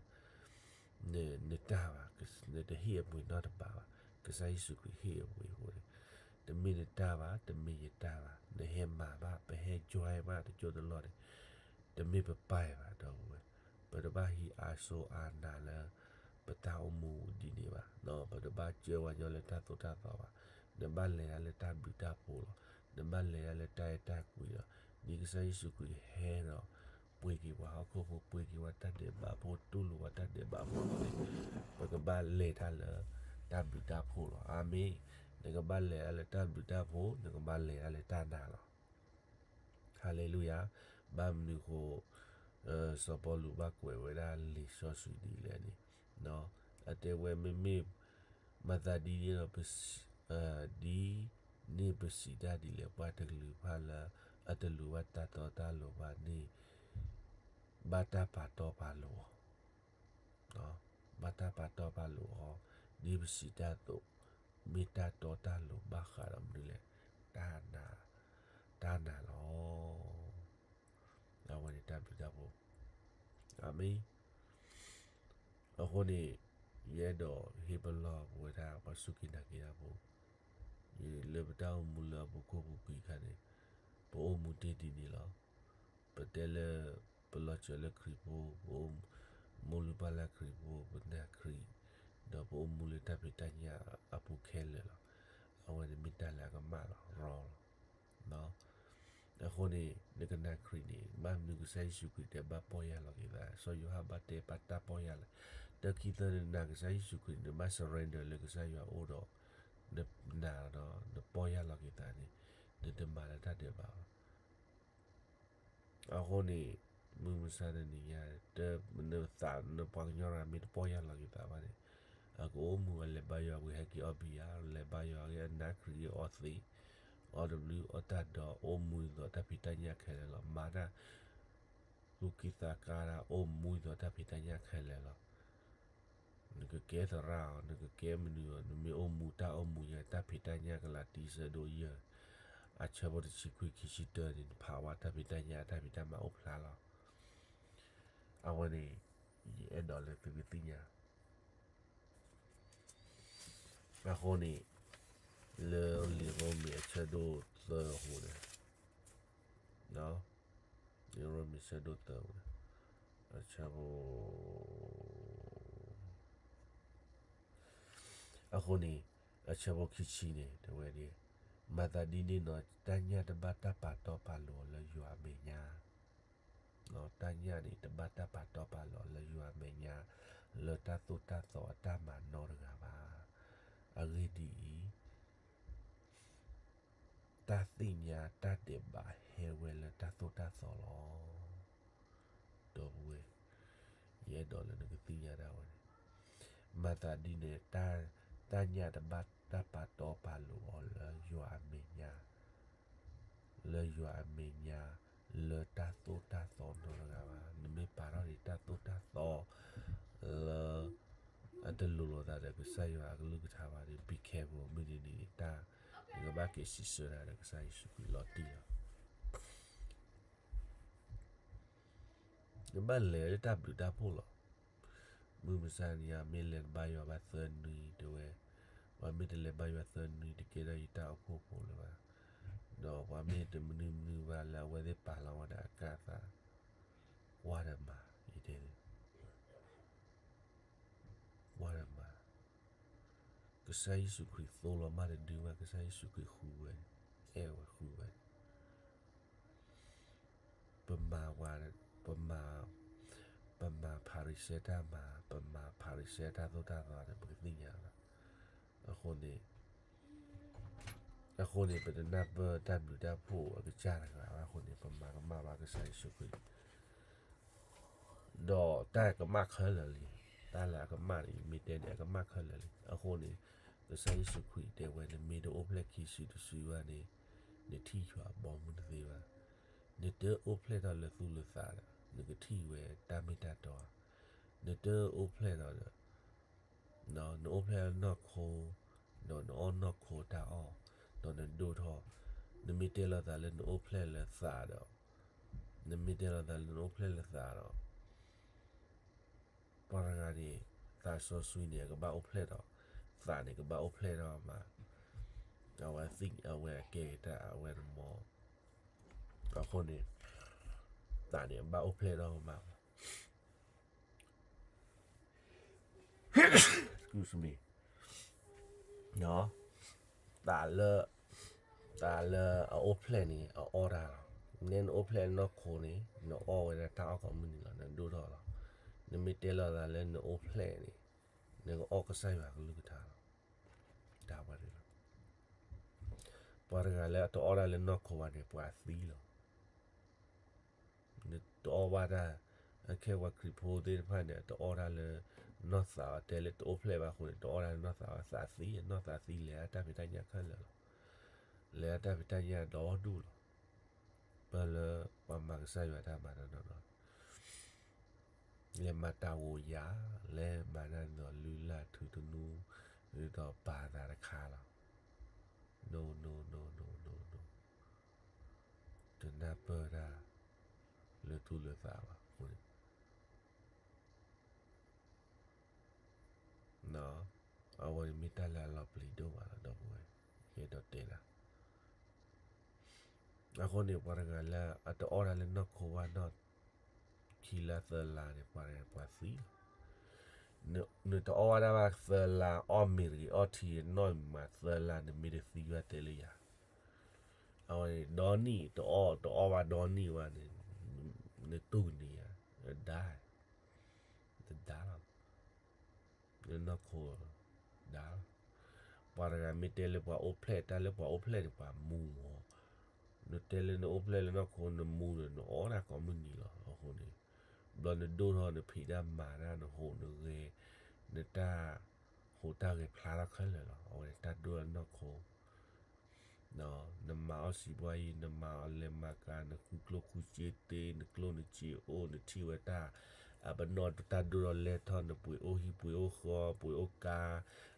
နတၢ်ဘၣ်, နတဟ့ၣ်အပှ့ၤနီတဘးဘၣ်, ကစၢ်ယ့ၣ်ၡူးခရံာ်ဟ့ၣ်အပှ့ၤအဃိန့ၣ်, တမ့ၢ်နတၢ်ဘၣ်, တမ့ၢ်ယတၢ်ဘၣ်, နဟဲမၤဘၣ်, ပဟဲ join ဘၣ်တကၠိတလီၢ်န့ၣ်, တမ့ၢ်ပပၢ်ဘၣ် ဒီပုၢ်ဝဲၢ်, ပတဘၣ်ဟံးအါစိအါနၤလၢ ပတၢ်အိၣ်မူဒ်န့ၣ်ဘၣ်, ပတဘၣ်စၢဝဲညီလၢတၢ်သိၣ်တၢ်သီဘၣ်, နဘၣ်လဲၤတၢ်လၢတၢ်ဘျုးတၢ်ဖှိၣ်လီၤ, နဘၣ်လဲၤတၢ်လၢတၢ်အဲၣ်တၢ်ကွံလီၤ, ဒ်ကစၢ်ယ့ၣ်ၡူးခရံာ်ဟဲဒီး ပှ့ၤက့ၤပှၤဟီၣ်ခိၣ်ဖိ, ပှ့ၤက့ၤပှၤတၢ်ဒဲးဘးဖိ, တူၢ်လိာ်ပှၤတၢ်ဒဲးဘးဖိန့ၣ်, ပကဘၣ်လဲၤတၢ်လၢတၢ်ဘျုးတၢ်ဖှိၣ်လီၤ. အၤမ့ၣ်, နကဘၣ်လဲၤတၢ်လၢတၢ်ဘျုးတၢ်ဖှိၣ်, နကဘၣ်လဲၤတၢ်လၢတၢ်နာ်လီၤ. ဟၤလ့လူယၤ, ဘၣ်မနုၤဃိ စီၤပီလူးဘၣ်ကွဲးဝဲဒၣ်လံာ်စီဆှံဒ်လဲၣ်န့ၣ်, အတဲဝဲမ့မ့ၢ် မၤသးဒ်န့ၣ်ဒီး ဒ်န့ၣ်ပစံးတၢ်ဒ်လဲၣ်, ပှၤတကလုာ်ဘၣ်လၢအတလိၤဘၣ်တၢ်တီတၢ်လိၤဘၣ်န့ၣ် ဘၣ်တၢ်ပာ်တီပာ်လိၤအီၤ, ဘၣ်တၢ်ပာ်တီပာ်လိၤအီၤ, ဒ်ပစံးတၢ်အသိး, မ့ၢ်တၢ်တီတၢ်လိၤဘၣ်ဃးဒီးမနုၤလဲၣ်, တၢ်နာ်, တၢ်နာ်လီၤ. အဝဲန့ၣ်တၢ်ဘျုးတၢ်ဖှိၣ်, အၤမ့ၣ်. အဃိန့ၣ် ယအဲၣ်ဒိးဟ့ၣ်ပလီၢ်ပဝဲဒၣ်ပှၤစူၢ်က့ၤနာ်က့ၤတၢ်ဖိ, လၢပတၢ်အိၣ်မူလၢအပူၤကွံာ်ပူၤကွံာ်အခါန့ၣ်, ပအိၣ်မူတ့ၢ်ဒ်န့ၣ်လီၤ. ပတဲလၢ ပလီၤစၢၤလၢခရံာ်ဖိ, ပအိၣ်မူလၢပလၢ်ခရံာ်ဖိ, ပနာ်ခရံာ်, ဒီးပအိၣ်မူလၢတၢ်ဖံးတၢ်ညၣ်အပူၤခဲလၢာ်လီၤ. အဝဲန့ၣ်မ့ၢ်တၢ်လၢအကမၣ်လီၤ, ရီလီၤ. အဃိန့ၣ် နကနာ်ခရံာ်န့ၣ် ဘၣ်မနုၤကစၢ်ယ့ၣ်ၡူးခရံာ်တဲဘၣ်ပီၢ်ယၢ်လီၤက့ၤသး, စီၤယိၤဟၣ်ဘၣ်တဲပာ်တၢ်ပီၢ်ယၢ်လီၤ. တၢ်ခံသၢန့ၣ် နနာ်ကစၢ်ယ့ၣ်ၡူးခရံာ်န့ၣ် နဘၣ် surrender လၢကစၢ်ယွၤအအိၣ်ဒီး နနာ်ဒီးနပီၢ်ယၢ်လီၤက့ၤသးန့ၣ်, နတမၤလၢတၢ်ဒဲးဘးဘၣ်. အဃိန့ၣ် မုၢ်မဆါတနံၤညါ နသးနပှၤကညီတဂၤမ့ၢ်တပီၢ်ယၢ်လီၤက့ၤသးဘၣ်န့ၣ်, အကအိၣ်မူအလဲၤဘါယွၤဝံၤဟဲက့ၤအီၣ်ဘံယၤ, လဲၤဘါယွၤဂ့ၤ အနာ်ခရံာ်ဂ့ၤ အီသံး, အီတဘျုးအီတၢ်ဒီး အိၣ်မူအသိးတၢ်ဖံးတၢ်ညၣ်ခဲလၢာ်လီၤ. မၤတၢ် သူၣ်ကံၢ်သးကါတၢ် အိၣ်မူအသိးတၢ်ဖံးတၢ်ညၣ်ခဲလၢာ်လီၤ. နကကဲသရၣ်အီၤ, နကကဲမနုၤအီၤ, နမ့ၢ်အိၣ်မူတၢ်အိၣ်မူယဲ တၢ်ဖံးတၢ်ညၣ်ကလၤတံဆၢဒိၣ်ယဲၢ်, အဆၢဖိတဆံခွံ ခံဆံတၢန့ၣ် နဖးဝဲတၢ်ဖံးတၢ်ညၣ် တၢ်ဖံးတၢ်မၤအိၣ်ဖျါလီၤ. အဝဲန့ၣ် ယအဲၣ်ဒိးလၢသုကသ့ၣ်ညါ အဃိန့ၣ် လၢလံာ်ရိမ့ၤအဆၢဒိၣ်သၢအပူၤန့ၣ်, လံာ်ရိမ့ၤဆၢဒိၣ်သၢအပူၤန့ၣ်, အဆၢဖိ အဃိန့ၣ် အဆၢဖိခံဆံန့ၣ် တဲဝဲဒ်, မၤသးဒ်န့ၣ်နီၤ တၢ်ညၣ်တဘၣ်တၢ်ပာ်တီပာ်လိၤအီၤလၢယွၤအမဲာ်ညါ, တၢ်ညၣ်န့ၣ် တဘၣ်တၢ်ပာ်တီပာ်လိၤအီၤလၢယွၤအမဲာ်ညါ လၢတၢ်သိၣ်တၢ်သီအတၢ်မၤနီတဂၤဘၣ်. အဂ့ၢ်ဒ်အံၤ, တၢ်သ့ၣ်ညါတၢ်ဒဲးဘးဟဲဝဲလၢတၢ်သိၣ်တၢ်သီလီၤ. ဒီပုၢ်ဝဲၢ်, ယအဲၣ်ဒိးလၢနကသ့ၣ်ညါဒၣ်ဝဲန့ၣ်, မၤသးဒ်န့ၣ် တၢ်ညၣ်တဘၣ်တၢ်ပာ်တီပာ်လိၤအီၤလၢယွၤအမဲာ်ညါ, လၢယွၤအမဲာ်ညါ လၢတၢ်သိၣ်တၢ်သီနီတဂၤဘၣ်. နမ့ၢ်ပာ်ထီၣ်န့ၣ် တၢ်သိၣ်တၢ်သီ လၢ အတလိၤလိာ်သးဒီးကစၢ်ယွၤအကလုၢ်ကထါဘၣ်န့ၣ် be careful မုၢ်တနံၤန့ၣ် တၢ် နကဘၣ်က့ၤစံးဆၢတၢ်ဒီးကစၢ်ယ့ၣ်ၡူးခရံာ်လီၤတံၢ်လီၤ. နဘၣ်လဲၤလၢတၢ်ဘျုးတၢ်ဖှိၣ်လီၤ. မုၢ်မဆါနံၤ မ့ၢ်လဲၤတဘါယွၤဘၣ်သၢနွံတဲဝဲ, ပှၤမ့ၢ်တလဲၤဘါယွၤသၢနွံ တကဲထီၣ်ယတၢ်အိၣ်ဖှိၣ်ဖိလၢၤဘၣ်, ဒီးပှၤမ့ၢ်တမနုၤမနုၤဘၣ်လၢအဝဲသ့ၣ်ပာ်လီၤဝဲဒၣ်အကစၢ်အသး, ကွၢ်ဒီးမၤ, ယတဲန့ၣ် ကွၢ်ဒီးမၤ, ကစၢ်ယ့ၣ်ၡူးခရံာ်သိၣ်လီၤမၢ်တဒုဘၣ်, ကစၢ်ယ့ၣ်ၡူးခရံာ်ဃုဝဲ, အဲၣ်ဝဲဃုဝဲ ပမၤဝဲ, ပမၤ, ပမၤဖၤရံၤၡဲတၢ်မၤ, ပမၤဖၤရံၤၡဲတၢ်သိၣ်တၢ်သီန့ၣ် ပကသ့ၣ်ညါလီၤ. အဃိန့ၣ်, အဃိန့ၣ် ပတနၢ်ပၢၢ်တၢ်ဘျုးတၢ်ဖှိၣ်အကစၢ်တဂၤဘၣ်အဃိန့ၣ် ပမၤကမၣ်ဘၣ်ကစၢ်ယ့ၣ်ၡူးခရံာ် ဒီးတၢ်ကမၣ်ခဲလၢာ်လံ, တၢ်လၢအကမၣ်န့ၣ် ယမ့ၢ်တဲန့ၣ် အကမၣ်ခဲလၢာ်လံ. အဃိန့ၣ် ကစၢ်ယ့ၣ်ၡူးခရံာ်တဲဝဲ နမ့ၢ်တအိၣ်ဖျဲၣ်ခံစုတစုဘၣ်န့ၣ် နထံၣ်ယွၤအဘီအမုၢ်တသ့ဘၣ်. နတအိၣ်ဖျဲၣ်ထီၣ်လၢသူၣ်လၢသးဒီး နကထံၣ်ဝဲတၢ်မ့ၢ်တၢ်တီဧါ. နတအိၣ်ဖျဲၣ်ထီၣ်ဒီး နအိၣ်ဖျဲၣ်လၢနီၢ်ခိ, ဒီးနအီၣ်နီၢ်ခိတၢ်အီၣ်, ဒီးနဒိၣ်ထီၣ်, နမ့ၢ်တဲလိာ်သးလၢနအိၣ်ဖျဲၣ်လၢသးဒီး, နမ့ၢ်တဲလိာ်သးလၢနအိၣ်ဖျဲၣ်လၢသးဒီး, ပှၤတဂၤန့ၣ် သးစီဆှံန့ၣ် အကဘၣ်အိၣ်ဖျဲၣ်ဒီး, သးန့ၣ် ကဘၣ်အိၣ်ဖျဲၣ်ထီၣ်မး, အဝဲသ့ၣ်ညါ အဝဲအကဲကတၢၢ် အဝဲတမီၤ, အဃိန့ၣ် သးန့ၣ်ဘၣ်အိၣ်ဖျဲၣ်ထီၣ်မး မ့ၢ် သးလၢ, သးလၢအအိၣ်ဖျဲၣ်န့ၣ် အအီၣ်တၢ်လီၤ. နဲနအိၣ်ဖျဲၣ်လၢနီၢ်ခိန့ၣ် နအီၣ်ဝဲဒၣ်တၢ်အီၣ်ကိးမုၢ်နံၤလီၤ, နဒိၣ်ထီၣ်လီၤ. နမ့ၢ်တဲလိာ်သးလၢနအိၣ်ဖျဲၣ်န့ၣ် နကအီၣ်ကစၢ်ယွၤကလုၢ်ကထါလီၤ. တၢ်ဝဲန့ၣ်လီၤ. ပှၤတဂၤလၢအတအီၣ်တၢ်လၢနီၢ်ခိဘၣ်န့ၣ် ပှၤသံလီၤ. နတအီၣ်ဘၣ်တၢ်, အခဲပှၤခရံာ်ဖိသ့ၣ်တဖၣ်န့ၣ် တအီၣ်တၢ်လၢနီၢ်သးဘၣ်, တဲလၢတအိၣ်ဖျဲၣ်ဘၣ်အဃိန့ၣ် တအီၣ်တၢ်လၢနီၢ်သးဘၣ်, သးသံ, နီၢ်သးသံ လဲၤတၢ်ဖံးတၢ်ညၣ်ခဲလၢာ်လီၤ. လဲၤတၢ်ဖံးတၢ်ညၣ်ဒီဒူၣ်လီၤ. ပၢၢ်လၢပှၤမၤကစၢ်ယွၤတၢ်မၤတနီၤနီၤ လဲၤမၤတၢ်ဂိၤယၤ, လဲၤမၤတၢ်ဒ်သိးလုၢ်လၢ်ထူသနူ, ဒ်သိးပာ်သးတခါလီၤ. န, န, န, န, န, တနၢ်ပၢၢ်တၢ်လၢသူၣ်လၢသးဘၣ်အဃိန့ၣ် အဝဲန့ၣ်မ့ၢ်တၢ်လၢအလီၤပျံၤဒိၣ်မးလီၤ ဒီပုၢ်ဝဲၢ်, ယအဲၣ်ဒိးတဲနၤ. အဃိန့ၣ် ပှၤတဂၤလၢအတအီၣ်တၢ်လၢနီၢ်ခိဘၣ်နီၢ်ခံလါသၢလါန့ၣ် ပှၤတဂၤပှၤသံလီၤ. နတအီၣ်ဘၣ်တၢ်ဘၣ်သၢလါ, အီၣ်မ့ၤတဂ့ၤ, အီၣ်ထံဂ့ၤ, နီၢ်မးသၢလါ နမ့ၢ်တသံဘၣ်တဲလၢယၤ, အဝဲန့ၣ် ဒီနံၣ်တအီၣ်, တအီၣ်ဘၣ်ဒီနံၣ်ဘၣ်န့ၣ်, နတူၢ်ကနံၤဧါ, တဒါ, တဒါလီၤ. လၢနီၢ်ခိ, ဒါလီၤ. ပှၤတဂၤမ့ၢ်တဲလၢပှၤအိၣ်ဖျဲၣ်, တၢ်လၢပှၤအိၣ်ဖျဲၣ်န့ၣ် ပှၤမူမး. နတဲလၢနအိၣ်ဖျဲၣ်လၢနီၢ်ခိ နမူဒီး နအီၣ်တၢ်ကိးမုၢ်နံၤလီၤ. အဃိန့ၣ် ဘျီနဒိၣ်ထီၣ် နဖံးတၢ်မၤတၢ် နဟူးနဂဲၤ, နတၢ်ဟူးတၢ်ဂဲၤဖျါထီၣ်ခဲလၢာ်လီၤ. အဝဲန့ၣ်တၢ်ဒိၣ်ထီၣ်နီၢ်ခိ နမၤအီၣ်စံးဘှါအံၤ, နမၤအီၣ်လဲၤမၤကၤ, နဃုကျိၣ်ဃုစ့တ့, နကျိၣ်နစ့အိၣ်, နထံၣ်ဝဲတၢ်အပနီၣ် တၢ်ဒိၣ်ထီၣ်လဲၢ်ထီၣ်, နပှ့ၤအိၣ်ဟံၣ်ပှ့ၤအိၣ်ဃီ, ပှ့ၤအိၣ်ကါ,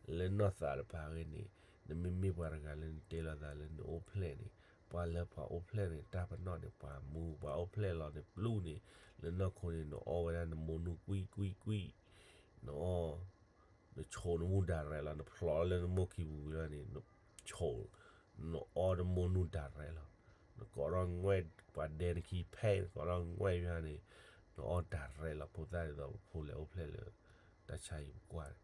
လၢနီၢ်သးတဖၣ်အဂ့ၢ်န့ၣ်, နမ့မ့ၢ်ပှၤတဂၤလၢနတဲလိာ်သးလၢနအိၣ်ဖျဲၣ်န့ၣ်, ပှၤလၢပှၤအိၣ်ဖျဲၣ်န့ၣ် တၢ်ပနီၣ်န့ၣ် ပှၤမူ ပှၤအိၣ်ဖျဲၣ်လီၤန့ၣ် ပျူၢ်န့ၣ် လၢနီၢ်ခိန့ၣ် နအီဝဲဒၣ်နမိၢ်နူၢ်ကွံၣ်ကွံၣ်ကွံၣ်, နအီ နဆိးနမိၢ် direct လီၤ, နဖျိးလၢနမိၢ်ခံပူၤဝဲန့ၣ် နဆိး နအီနမိၢ်နူၢ် direct လီၤ. နကိးထီၣ်ငွဲၢ် ပှၤဒဲနခံဖဲ နကိးထီၣ်ငွဲၢ်ယွၤန့ၣ် နအီ direct လီၤ. ဖိသၣ်ဒ်သိးပဖိလၢအိၣ်ဖျဲၣ်လၢ တၢ်ဆါဟံၣ်ပကွၢ်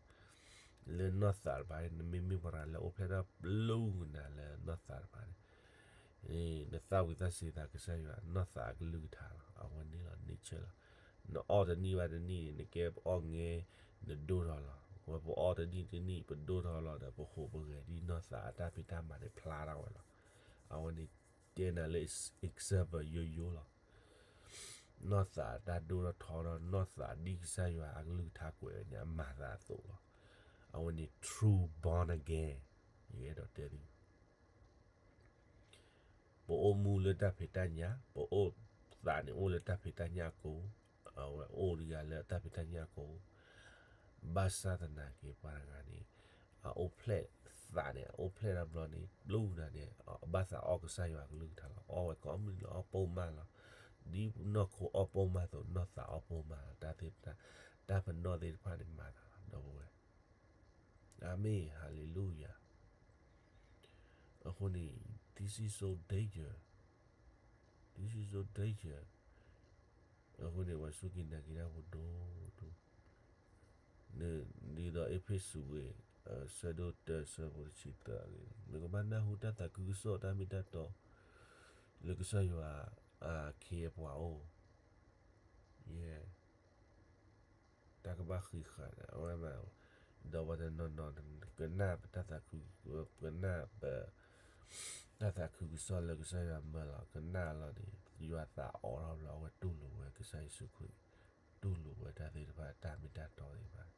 န့ၣ် လၢနီၢ်သးတဖၣ်န့ၣ် နမ့မ့ၢ်ပှၤလၢအိၣ်ဖျဲၣ်ထီၣ်ပျူၢ်ကနၤလၢနီၢ်သးတဖၣ်န့ၣ် နသၣ်ဝံၤသးစ့ၤသးကစၢ်ယွၤ နီၢ်သးအကလုၢ်ကထါလီၤ. အဝဲန့ၣ်လီၤ nature လီၤ. နအီၣ်တနံၣ်ဘၣ်တနံၣ်န့ၣ် နကဲပအီၣ်ငဲ နဒိၣ်ထီၣ်လီၤ. ဝဲပအီၣ်တနံၣ်တနံၣ် ပဒိၣ်ထီၣ်လီၤဒီး ပဟူးပဂဲၤဒ်နီၢ်သးအတၢ်ဖံးတၢ်မၤန့ၣ် ဖျါထီၣ်ဝဲလီၤ. အဝဲန့ၣ်တဲနၤလၢ example ယိယိလီၤ. နီၢ်သးတၢ်ဒိၣ်ထီၣ်ထီထီၣ် နီၢ်သးဒ်ကစၢ်ယွၤအကလုၢ်ကထါကွဲးဝဲန့ၣ် အမၤသးအသိးလီၤ. အဝဲန့ၣ် true born again ယအဲၣ်ဒိးတဲသု ပအိၣ်မူလၢတၢ်ဖံးတၢ်ညၣ်, ပအိၣ်သးန့ၣ်အိၣ်လၢတၢ်ဖံးတၢ်ညၣ်အကိာ်, အဝဲအိၣ်တဂၤလၢတၢ်ဖံးတၢ်ညၣ်အကိာ်, ဘၣ်ဆၣ်သနာ်က့ပှၤတဂၤန့ၣ် အအိၣ်ဖျဲၣ်သးန့ၣ် အအိၣ်ဖျဲၣ်တဘျီန့ၣ် ပျူၢ်နၤန့ၣ် ဘၣ်သးအီၣ်ကစၢ်ယွၤကလုၢ်ကထါလီၤ. အီၣ်ဝဲကိးမုၢ်နံၤလီၤ အီၣ်ပိာ်မၢ်လီၤ. ဒ်နီၢ်ခိအီၣ်ပိာ်မၢ်အသိး နီၢ်သးအီၣ်ပိာ်မၢ်လီၤ. တၢ်သ့ၣ်တဖၣ် တၢ်ပနီၣ်သ့ၣ်တဖၣ်န့ၣ်မၤသးလီၤ ဒီပုၢ်ဝဲၢ် အၤမ့ၣ် ဟၤလ့လူယၤ. အဃိန့ၣ် this is so danger, this is so danger. အဃိန့ၣ် ပှၤစူၢ်က့ၤနာ်က့ၤတၢ်ဖိဒိၣ်ဒိၣ်, ဒ်သိးအ့းဖ့းစူးဝ့ၢ် အဆၢဒိၣ်တၢ ဆၢဖိတဆံသၢန့ၣ် နကဘၣ်နၢ်ဟူတၢ်သးခုကစီၣ်တၢ်မ့ၢ်တၢ်တီ လၢကစၢ်ယွၤအခ့အပှၤအိၣ်, ယဲၢ် တၢ်ကဘၣ်ဃံးဃာ်န့ၣ် အဝဲမ့ၢ် ဒီးပှၤတနီၤနီၤ ကနၣ်ပတၢ်သးခု ကနၣ်ပ တၢ်သးခုကစီၣ်လၢကစၢ်ယွၤမၢလီၤ ကနၣ်လီၤန့ၣ် ယွၤသးအိၣ်ထီၣ်ဘျီ အဝဲတူၢ်လိာ်ဝဲကစၢ်ယ့ၣ်ၡူးခရံာ်, တူၢ်လိာ်ဝဲတၢ်သ့ၣ်တဖၣ် တၢ်မ့ၢ်တၢ်တီသ့ၣ်တဖၣ်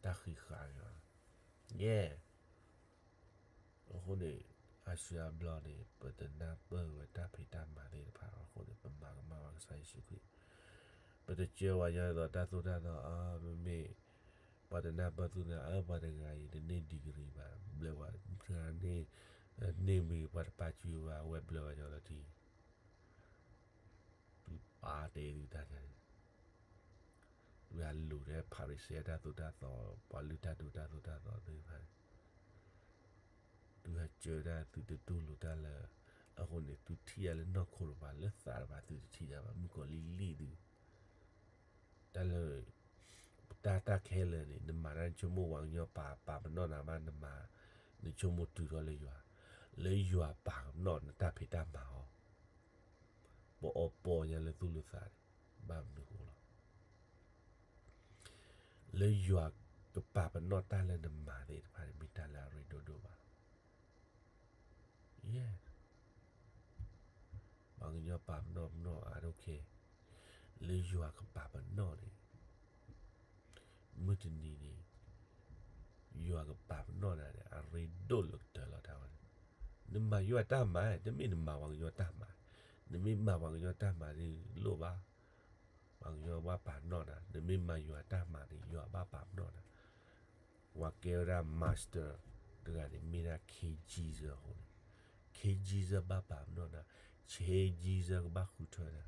တၢ်ဃံးဃာ်န့ၣ်လီၤ. ယဲၢ် အဃိန့ၣ် အါစုအါဘျီန့ၣ် ပတနၢ်ပၢၢ်ဝဲတၢ်ဖံးတၢ်မၤသ့ၣ်တဖၣ်အဃိန့ၣ် ပမၤကမၣ်ဘၣ်ကစၢ်ယ့ၣ်ၡူးခရံာ်, ပတစၢဝဲညီဒ်သိးတၢ်သိၣ်တၢ်သီ အမ့မ့ၢ် ပှၤတနၢ်ပၢၢ်သုန့ၣ် အၢ ပှၤတဂၤအံၤ တန့ၢ် degree ဘၣ် ဘျဲၣ်ဝဲတဂၤန့ၣ် န့ၢ်မ့ၢ်ပှၤတပာ်စုဘၣ် အဝဲဘျဲၣ်ဝဲညီလီၤတံၢ် သုပာ်တဲသုတၢ်န့ၣ် ဝဲအလိၤထဲ ဖၤရံၤၡဲတၢ်သိၣ်တၢ်သီ ပှၤလုၢ်တၢ်ဒိၣ်တၢ်သိၣ်တၢ်သီသ့ၣ်တဖၣ်န့ၣ် သုဟဲစၢတၢ် သုတတူၢ်လိာ်တၢ်လၢ အဃိန့ၣ် သုထံၣ်ယၤလၢနီၢ်ခိတဖၣ် လၢသးတဖၣ် သုတထံၣ်ယၤဘၣ် မုၣ်ကီၤလံၢ်လံၢ်သု တၢ်လၢ တၢ်တၢ်ခဲလၢာ်န့ၣ် နမၤတၢ်နဆိကမိၣ်ပှၤကညီပာ်ပာ်ပနီၣ်နၤဘၣ် နမၤ နဆိကမိၣ်တုၤထီၣ်လၢယွၤ လၢယွၤပာ်ပနီၣ်နတၢ်ဖံးတၢ်မၤအီၤ ပအီၣ်ပီညါလၢသူၣ်လၢသးန့ၣ် ဘၣ်မနုၤဃိလီၤ လၢယွၤကပာ်ပနီၣ်တၢ်လၢနမၤသ့ၣ်တဖၣ်န့ၣ် မ့ၢ်တၢ်လၢအရ့ဒိၣ်ဒိၣ်ဘၣ်လီၤ. ယဲၢ် ပှၤကညီပာ်ပနီၣ်ပနီၣ် I don't care လၢယွၤကပာ်ပနီၣ်န့ၣ် မုၢ်တနံၤန့ၣ် ယွၤကပာ်ပနီၣ်နၤန့ၣ် အရ့ဒိၣ်လၢကတၢၢ်လီၤတၢ်ဝဲန့ၣ် နမၤယွၤတၢ်မၤ တမ့ၢ်နမၤပှၤကညီတၢ်မၤ နမ့ၢ်မၤပှၤကညီတၢ်မၤန့ၣ်လိၣ်ဘၣ် ပှၤကညီဘၣ်ပာ်ပနီၣ်နၤ နမ့ၢ်မၤယွၤတၢ်မၤန့ၣ် ယွၤဘၣ်ပာ်ပနီၣ်နၤ ပှၤကဲဝဲဒၣ် master တဂၤန့ၣ် မ့ၢ်ဒၣ် King Jesus အဃိန့ၣ် King Jesus ဘၣ်ပာ်ပနီၣ်နၤ King Jesus ကဘၣ်ဃုထၢနၤ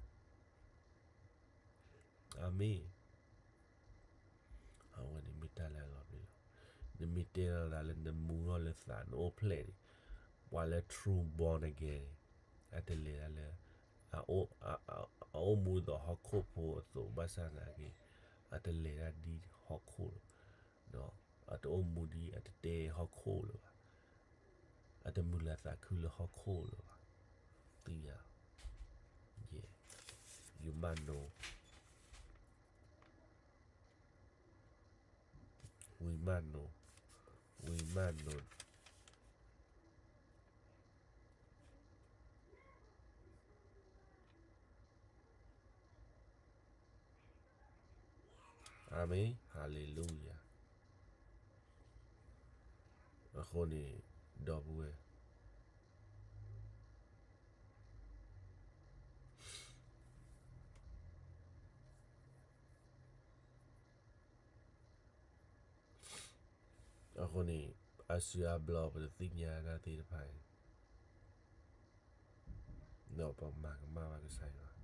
အၤမ့ၣ် အဝဲန့ၣ်မ့ၢ်တၢ်လၢအလီၤပျံၤလီၤ. နမ့ၢ်တဲလီၤသးလၢနမူထီၣ်လၢသး နအိၣ်ဖျဲၣ်န့ၣ် ပှၤလၢ true born again န့ၣ် အတလဲၤတၢ်လၢ အအိၣ်မူဒ်သိးဟီၣ်ခိၣ်ဖိအသိး ဘၣ်ဆၣ်သနာ်က့ အတလဲၤတၢ်ဒ်ဟီၣ်ခိၣ်လၢၤ အတအိၣ်မူဒ် အတတဲဟီၣ်ခိၣ်လၢၤဘၣ်. အတမုာ်လၤသးခုလၢဟီၣ်ခိၣ်လၢၤဘၣ်. သ့ၣ်ညါ ယဲ ယမၤနိ ဝံၤမၤနိ ဝံၤမၤနိ အၤမ့ၣ် ဟၤလ့လူယၤ. အဃိန့ၣ် ဒီပုၢ်ဝဲၢ် အဃိန့ၣ် အါစုအါဘျီပတသ့ၣ်ညါတၢ်သ့ၣ်တဖၣ်န့ၣ် ဒီးပမၤကမၣ်ဘၣ်ကစၢ်ယွၤ.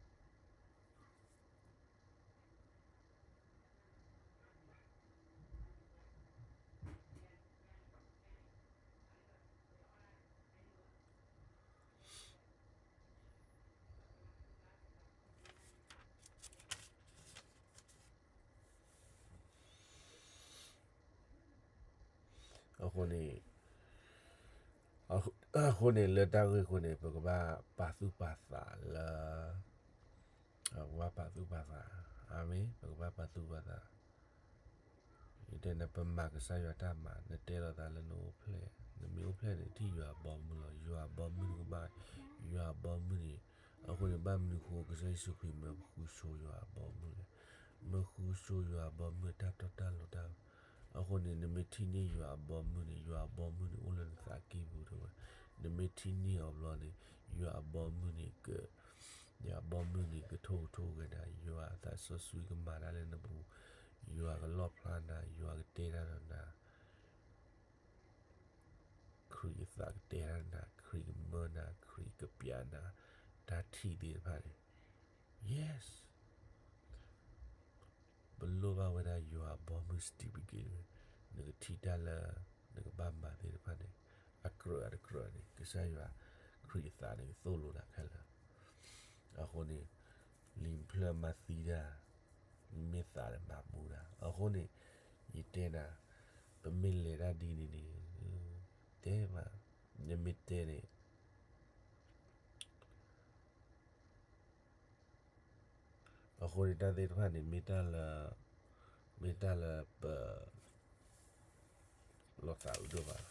အဃိန့ၣ်, အဃိန့ၣ် လၢတၢ်ဂ့ၢ်အဃိန့ၣ် ပကဘၣ်ပာ်သူၣ်ပာ်သးလၢ, ပကဘၣ်ပာ်သူၣ်ပာ်သး, အၤမ့ၣ်, ပကဘၣ်ပာ်သူၣ်ပာ်သး. ယတဲနၤ ပမၤကစၢ်ယွၤတၢ်မၤ, နတဲလီၤသးလၢနအိၣ်ဖျဲၣ်, နမ့ၢ်အိၣ်ဖျဲၣ်န့ၣ် ထံၣ်ယွၤအဘီမုၢ်လီၤ. ယွၤအဘီမုၢ်နကဘၣ်, ယွၤအဘီမုၢ်န့ၣ်, အဃိန့ၣ် ဘၣ်မနုၤဃိ ကစၢ်ယ့ၣ်ၡူးခရံာ်မၢဃုဆိယွၤအဘီမုၢ်လဲၣ်. မၢဃုဆိယွၤအဘီမုၢ်တၢ်တီတၢ်လိၤတၢ်, အဃိန့ၣ် နမ့ၢ်ထံၣ်န့ၢ်ယွၤအဘီမုၢ်န့ၣ် ယွၤအဘီမုၢ်န့ၣ်အိၣ်လၢနသးကံၢ်ပူၤတဲဝဲ. နမ့ၢ်ထံၣ်န့ၢ်အီၤဘျီန့ၣ် ယွၤအဘီမုၢ်န့ၣ်က, ယွၤအဘီမုၢ်န့ၣ်ကထိၣ်ကထိၣ်ဝဲဒၣ်, ယွၤအသးစီဆှံကမၤတၢ်လၢနပူၤ, ယွၤကလီၣ်ဖျါနၤ, ယွၤကတဲတၢ်ဒီးနၤ ခရံာ်အသးကတဲတၢ်နၤ, ခရံာ်ကမၢနၤ, ခရံာ်ကပျးနၤ, တၢ်ထံၣ်သ့ၣ်တဖၣ်န့ၣ်, yes, ပလိၣ်ဘၣ်ဝဲဒၣ်ယွၤအဘီမုၢ် certificate ဝဲ, နကထံၣ်တၢ်လၢနကဘၣ်မၤသ့ၣ်တဖၣ်န့ၣ်, အကြၢးအတကြၢးန့ၣ် ကစၢ်ယွၤခရံာ်အသးန့ၣ်ကသိၣ်လိနၤခဲလၢာ်. အဃိန့ၣ် လံာ်ဖျၢၣ်မၤသံတၢ်, မ့ၢ်သးဒီးမၤမူတၢ်. အဃိန့ၣ် ယတဲနၤ, ပမ့ၢ်လဲၤတၢ်ဒ်န့ၣ်န့ၣ်, တဲမး, နမ့ၢ်တဲန့ၣ်, အဃိန့ၣ် တၢ်သ့ၣ်တဖၣ်န့ၣ် မ့ၢ်တၢ်လၢ, မ့ၢ်တၢ်လၢပ လီၤသးအုးဒိၣ်မးလီၤ.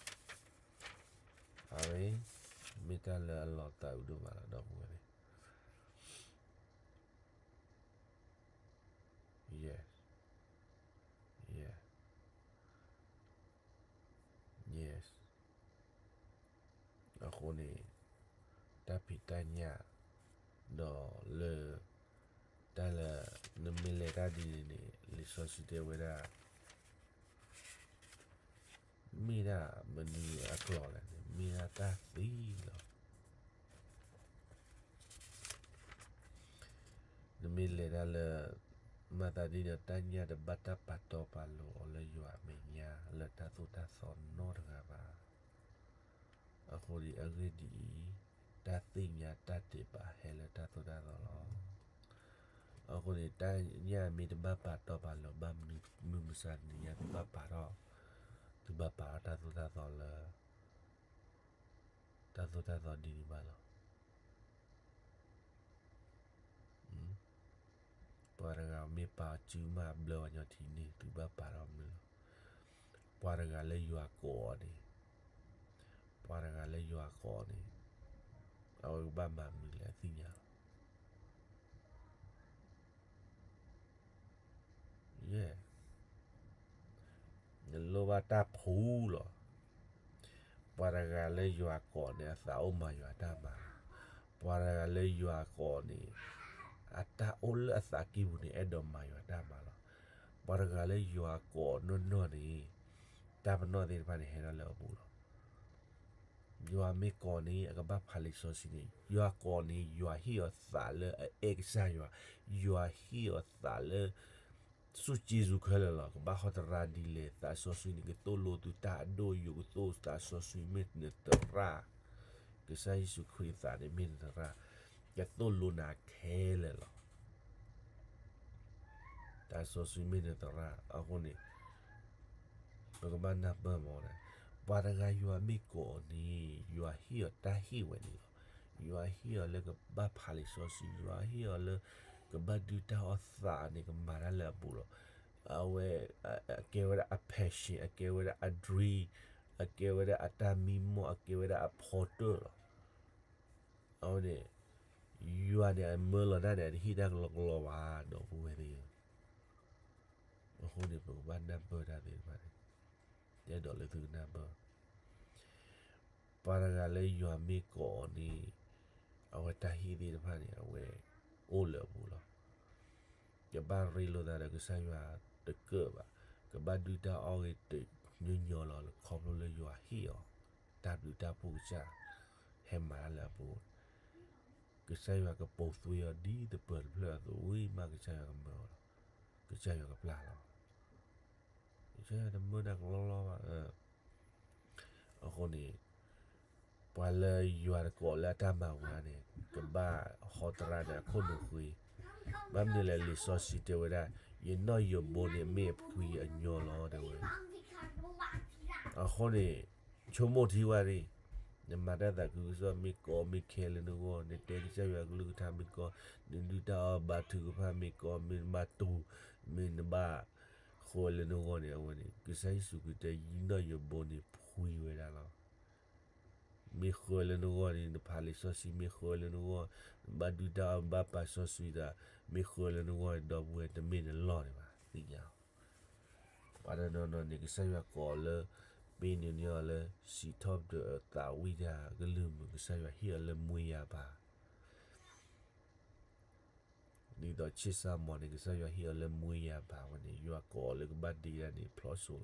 အဝဲ, မ့ၢ်တၢ်လၢအလီၤသးအုးဒိၣ်မးလီၤ ဒီပုၢ်ဝဲၢ်သ့ၣ်, yes, yes, yes. အဃိန့ၣ် တၢ်ဖံးတၢ်ညၣ် ဒီးလၢ တၢ်လၢ နမ့ၢ်လဲၤတၢ်ဒ်န့ၣ်န့ၣ် လံာ်စီဆှံတဲဝဲဒၣ် မ့ၢ်ဒၣ်မနုၤအကျိာ်လဲၣ်န့ၣ် မ့ၢ်ဒၣ်တၢ်သံလီၤ. နမ့ၢ်လဲၤတၢ်လၢ မၤသးဒ်န့ၣ် တၢ်ညၣ်တဘၣ်တၢ်ပာ်တီပာ်လိၤအီၤလၢယွၤအမဲာ်ညါ လၢတၢ်သိၣ်တၢ်သီနီတဂၤဘၣ်. အဃိန့ၣ် အဂ့ၢ်ဒ်အံၤ, တၢ်သ့ၣ်ညါတၢ်ဒဲးဘးဟဲလၢတၢ်သိၣ်တၢ်သီလီၤ. အဃိန့ၣ် တၢ်ညၣ်မ့ၢ်တဘၣ်ပာ်တီပာ်လိၤ ဘၣ်မနုၤမုၢ်မဆါတနံၤညါ သုဘၣ်ပာ်ထီၣ်, သုဘၣ်ပာ်ထီၣ်တၢ်သိၣ်တၢ်သီလၢ တၢ်သိၣ်တၢ်သီဒ်န့ၣ်ဘၣ်လီၤ. ပှၤတဂၤမ့ၢ်ပာ်စုမးဘျၢဝဲညီထံန့ၣ် သုဘၣ်ပာ်ထီၣ်မနုၤလီၤ. ပှၤတဂၤလၢယွၤကိးအီၤန့ၣ်, ပှၤတဂၤလၢယွၤကိးအီၤန့ၣ်, အဝဲကဘၣ်မၤမနုၤလဲၣ် အသ့ၣ်ညါလီၤ. ယဲၢ်, နလိၣ်ဘၣ်တၢ်ဖှူလီၤ. ပှၤတဂၤလၢယွၤကိးန့ၣ် အသးအိၣ်မၤယွၤတၢ်မၤ, ပှၤတဂၤလၢယွၤကိးန့ၣ် အတၢ်အိၣ်လၢအသးကံၢ်ပူၤန့ၣ် အဲၣ်ဒိးမၤယွၤတၢ်မၤလီၤ. ပှၤတဂၤလၢယွၤကိးနီၢ်နီၢ်န့ၣ် တၢ်ပနီၣ်သ့ၣ်တဖၣ်န့ၣ် ဟဲထီၣ်လၢအပူၤလီၤ. ယွၤမ့ၢ်ကိးန့ၣ် အကဘၣ်ဖးလံာ်စီဆှံန့ၣ်, ယွၤကိးန့ၣ် ယွၤဟ့ၣ်အီၤသးလၢအအဲၣ်ကစၢ်ယွၤ, ယွၤဟ့ၣ်အီၤသးလၢ စူၢ်က့ၤစူးခဲလၢာ်လီၤ. ကဘၣ်ဟီသရၣ်ဒ်လဲၣ်, သးစီဆှံန့ၣ် ကသိၣ်လိသုတၢ်အဒိၣ်အယိာ်ကသိၣ်, သးစီဆှံမ့ၢ်နသရၣ်, ကစၢ်ယ့ၣ်ၡူးခရံာ်အသးန့ၣ်မ့ၢ်နသရၣ်, ကသိၣ်လိနၤခဲလၢာ်လီၤ. သးစီဆှံမ့ၢ်နသရၣ်, အဃိန့ၣ် ပကဘၣ်နၢ်ပၢၢ်မးန့ၣ်, ပှၤတဂၤယွၤမ့ၢ်ကိးအီၤန့ၣ် ယွၤဟ့ၣ်အီၤတၢ်ဟ့ၣ်ဝဲန့ၣ်လီၤ. ယွၤဟ့ၣ်အီၤလၢကဘၣ်ဖးလံာ်စီဆှံ, ယွၤဟ့ၣ်အီၤလၢ ကဘၣ်ဒုးတၢ်အီၣ်သးန့ၣ် ကမၤတၢ်လၢအပူၤလီၤ. အဝဲ အကဲဝဲဒၣ်အ passion, အကဲဝဲဒၣ်အ dream, အကဲဝဲဒၣ်အတၢ်မံမီၢ်, အကဲဝဲဒၣ်အဖီတၢၢ်လီၤ. အဝဲန့ၣ် ယွၤန့ၣ် အမၢလီၤတၢ်န့ၣ် အတဟ့ၣ်တၢ်ကလီကလီဘၣ် ဒီပုၢ်ဝဲၢ်သ့ၣ်ဧၢ. အဃိန့ၣ် ပကဘၣ်နၢ်ပၢၢ်တၢ်သ့ၣ်တဖၣ်န့ၣ်, ယအဲၣ်ဒိးလၢသုကနၢ်ပၢၢ်, ပှၤတဂၤလၢယွၤမ့ၢ်ကိးအီၤန့ၣ် အဝဲတၢ်ဟ့ၣ်သ့ၣ်တဖၣ်န့ၣ် အဝဲအိၣ်လၢအပူၤလီၤ. ကဘၣ်ရ့လိာ်သးဒီးကစၢ်ယွၤတကၢၢ်ဘၣ်, ကဘၣ်ဒုးတၢ်အီၣ်ဂ့ၤတညီညီလီၤ, ခီဖျိလၢယွၤဟ့ၣ်အီၤ တၢ်ဘျုးတၢ်ဖှိၣ်ကစၢ် ဟဲမၤတၢ်လၢအပူၤ ကစၢ်ယွၤကပိာ်သွံၣ်အီၤဒ်သပၢၤတဖျၢၣ်အသိး ဝံၤမးကစၢ်ယွၤကမၢအီၤလီၤ. ကစၢ်ယွၤကပျၢ်လီၤ. ကစၢ်ယွၤတမၢနၤကလီလီဘၣ်. အဃိန့ၣ် ပှၤလၢယွၤတကိးလၢအတၢ်မၤဝဲန့ၣ် ကဘၣ်ဟီတရါဒီးအခိၣ်နူာ်ဃ့. ဘၣ်မနုၤလဲၣ် လံာ်စီဆှံတဲဝဲဒၣ် ယနီၣ်ယိးဘိန့ၣ်မ့ၢ်အဖှံအညီလီၤ တဲဝဲ. အဃိန့ၣ် ဆိကမိၣ်ထံဝဲဒၣ်, နမၤတၢ်သးခုကစီၣ် မ့ၢ်ကီမ့ၢ်ခဲလၢနဂီၢ်, နတဲကစၢ်ယွၤကလုၢ်ကထါမ့ၢ်ကီ, နဒုၣ်တၢ်အီၣ်ဘါထုကဖၣ်မ့ၢ်ကီ, မ့ၢ်နဘၣ်တူၢ်, မ့ၢ်နဘၣ်ဃိလၢနဂီၢ်န့ၣ် အဝဲန့ၣ် ကစၢ်ယ့ၣ်ၡူးခရံာ်တဲ ယနီၣ်ယိးဘိန့ၣ်ဖှံဝဲဒၣ်လီၤ. မ့ၢ်ဃၢလၢနဂီၢ်န့ၣ် နဖးလံာ်စီဆှံ မ့ၢ်ဃၢလၢနဂီၢ်, နဘၣ်ဒုၣ်တၢ်အီၣ် နဘၣ်ပာ်စီဆှံသး, မ့ၢ်ဃၢလၢနဂီၢ်န့ၣ် ဒီပုၢ်ဝဲၢ် တမ့ၢ်နလီၢ်န့ၣ်ဘၣ် သ့ၣ်ညါအီၤ. ပှၤတနီၤနီၤန့ၣ် ကစၢ်ယွၤကိးအီၤလၢ ပ့ၤန့ၣ်န့ၢ်အီၤလၢ စံးထီၣ်ပတြၢၤသးဝံၣ်တၢ်ကလုၢ်မုာ် ကစၢ်ယွၤဟ့ၣ်အီၤလၢမွေးရာပါ ဒ်သိးဆ့ဆၢမီၤန့ၣ် ကစၢ်ယွၤဟ့ၣ်အီၤလၢမွေးရာပါဝဲန့ၣ် ယွၤကိးအီၤလၢကဘၣ်ဒ့ဒၣ်န့ၣ် ဖျီစိလီ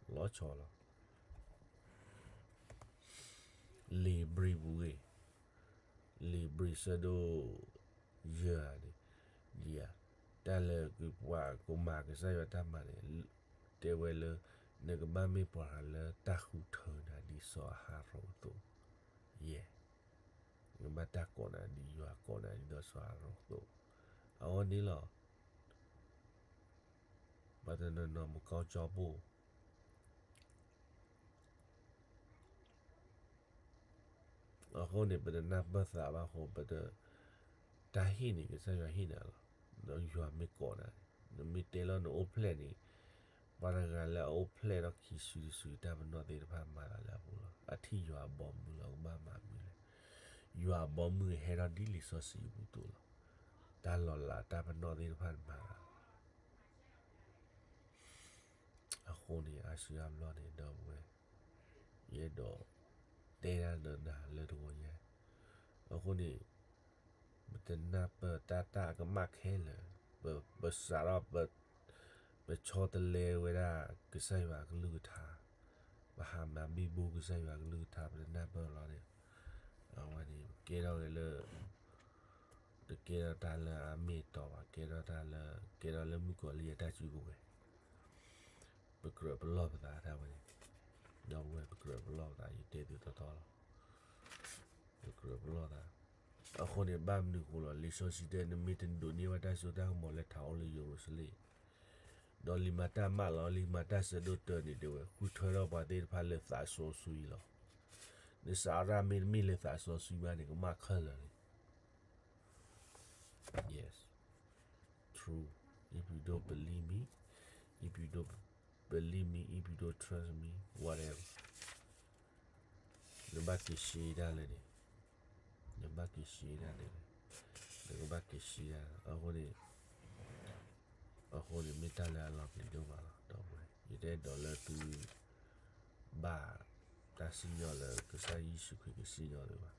ၤ, လီၤဆီလီၤ. လံာ်ဧ့ၤဘြံၤပူၤဂ့ၤ, လံာ်ဧ့ၤဘြံၤဆၢဒိၣ်ယဲၢ်န့ၣ်, ဒ်ဧါ, တၢ်လၢပှၤကမၤကစၢ်ယွၤတၢ်မၤန့ၣ် တဲဝဲလၢ နကဘၣ်မ့ၢ်ပှၤလၢတၢ်ဃုထၢနၤဒ်စီၤအၤဟရိၣ်အသိး, ယဲၢ် နကဘၣ်တၢ်ကိးနၤဒ်ယွၤကိးနၤဒ်စီၤအၤဟရိၣ်အသိး, အဝဲန့ၣ်လီၤ. ပှၤတနီၤနီၤမ့ၢ်ကီကၠီပိၢ် အဃိန့ၣ် ပတနၢ်ပၢၢ်သးဘၣ်အဃိ ပတ, တၢ်ဟ့ၣ်န့ၣ် ကစၢ်ယွၤဟ့ၣ်နၤလီၤ. ဒီးယွၤမ့ၢ်ကိးနၤန့ၣ် နမ့ၢ်တဲလီၤနအိၣ်ဖျဲၣ်န့ၣ်, ပှၤတဂၤလၢအအိၣ်ဖျဲၣ်ထီၣ်ခံစုတစု တၢ်ပနီၣ်သ့ၣ်တဖၣ်မၤသးလၢအပူၤလီၤ. အထံၣ်ယွၤအဘီအမုၢ်လီၤ ကဘၣ်မၤမနုၤလဲၣ်. ယွၤအဘီအမုၢ်ဟဲထီၣ်ဒ်လံာ်စီဆှံအပူၤအသိးလီၤ. တၢ်လီၤလးတၢ်ပနီၣ်သ့ၣ်တဖၣ်မၤသး အဃိန့ၣ် အါစုအါဘျီန့ၣ် ဒီပုၢ်ဝဲၢ်, ယအဲၣ်ဒိးတဲတၢ်ဒီးနၤလၢတဂီၤညါ, အဃိန့ၣ် ပတနၢ်ပၢၢ်တၢ်တၢ်အကမၣ်ခဲလၢာ်, ပ, ပစးထီၣ်, ပဆီတလဲဝဲဒၣ်ကစၢ်ယွၤအကလုၢ်ကထါ, ပဟးမၤဘံၣ်ဘိကစၢ်ယွၤအကလုၢ်ကထါ ပတနၢ်ပၢၢ်လီၤန့ၣ်, အဝဲန့ၣ် ပကဲထီၣ်က့ၤလၢ တကဲထီၣ်တၢ်လၢအမ့ၢ်အတီဘၣ်, ကဲထီၣ်တၢ်လၢ, ကဲထီၣ်လၢမုၣ်ကီၤလံၢ်အတၢ်စုကဝဲၤ, ပကြၢးပလီၢ်ပသးတၢ်ဝဲန့ၣ်, ဒီပုၢ်ဝဲၢ် ပကြၢးပလီၢ်ပသး ယတဲသုတီတီလီၤ. ပကြၢးပလီၢ်သး, အဃိန့ၣ် ဘၣ်မနုၤအဃိလီၤ, လံာ်စီဆှံတဲ နမ့ၢ်တဒိးန့ၢ်ဘၣ်တၢ်စိတၢ်ကမီၤလၢထးအိၣ်လၢယရူၤၡလ့ၣ်, ဒီးလံာ်မၤတၢ်မးလီၤ, လံာ်မၤတၢ်ဆၢဒိၣ်တၢန့ၣ်တဲဝဲ ဃုထၢထီၣ်ပှၤသ့ၣ်တဖၣ်လၢသးစီဆှံလီၤ. နစးထီၣ်တၢ်မ့တမ့ၢ်လၢသးစီဆှံဘၣ်န့ၣ် ကမၣ်ခဲလၢာ်န့ၣ် Yes. True. If you don't believe me, if you don't believe me, if you don't trust me, whatever. နဘၣ်က့ၤရှဲတၢ်လၢန့ၣ်, နဘၣ်က့ၤရှဲတၢ်လၢန့ၣ်, နကဘၣ်က့ၤရှဲတၢ်, အဃိန့ၣ်, အဃိန့ၣ်မ့ၢ်တၢ်လၢအလီၤပျံၤဒိၣ်မးလီၤ, ဒီပုၢ်ဝဲၢ်, ယတအဲၣ်ဒိးလၢသု ဘၣ်တၢ်စံၣ်ညီၣ်လၢကစၢ်ယ့ၣ်ၡူးခရံာ်ကစံၣ်ညီၣ်လၢၤဘၣ်.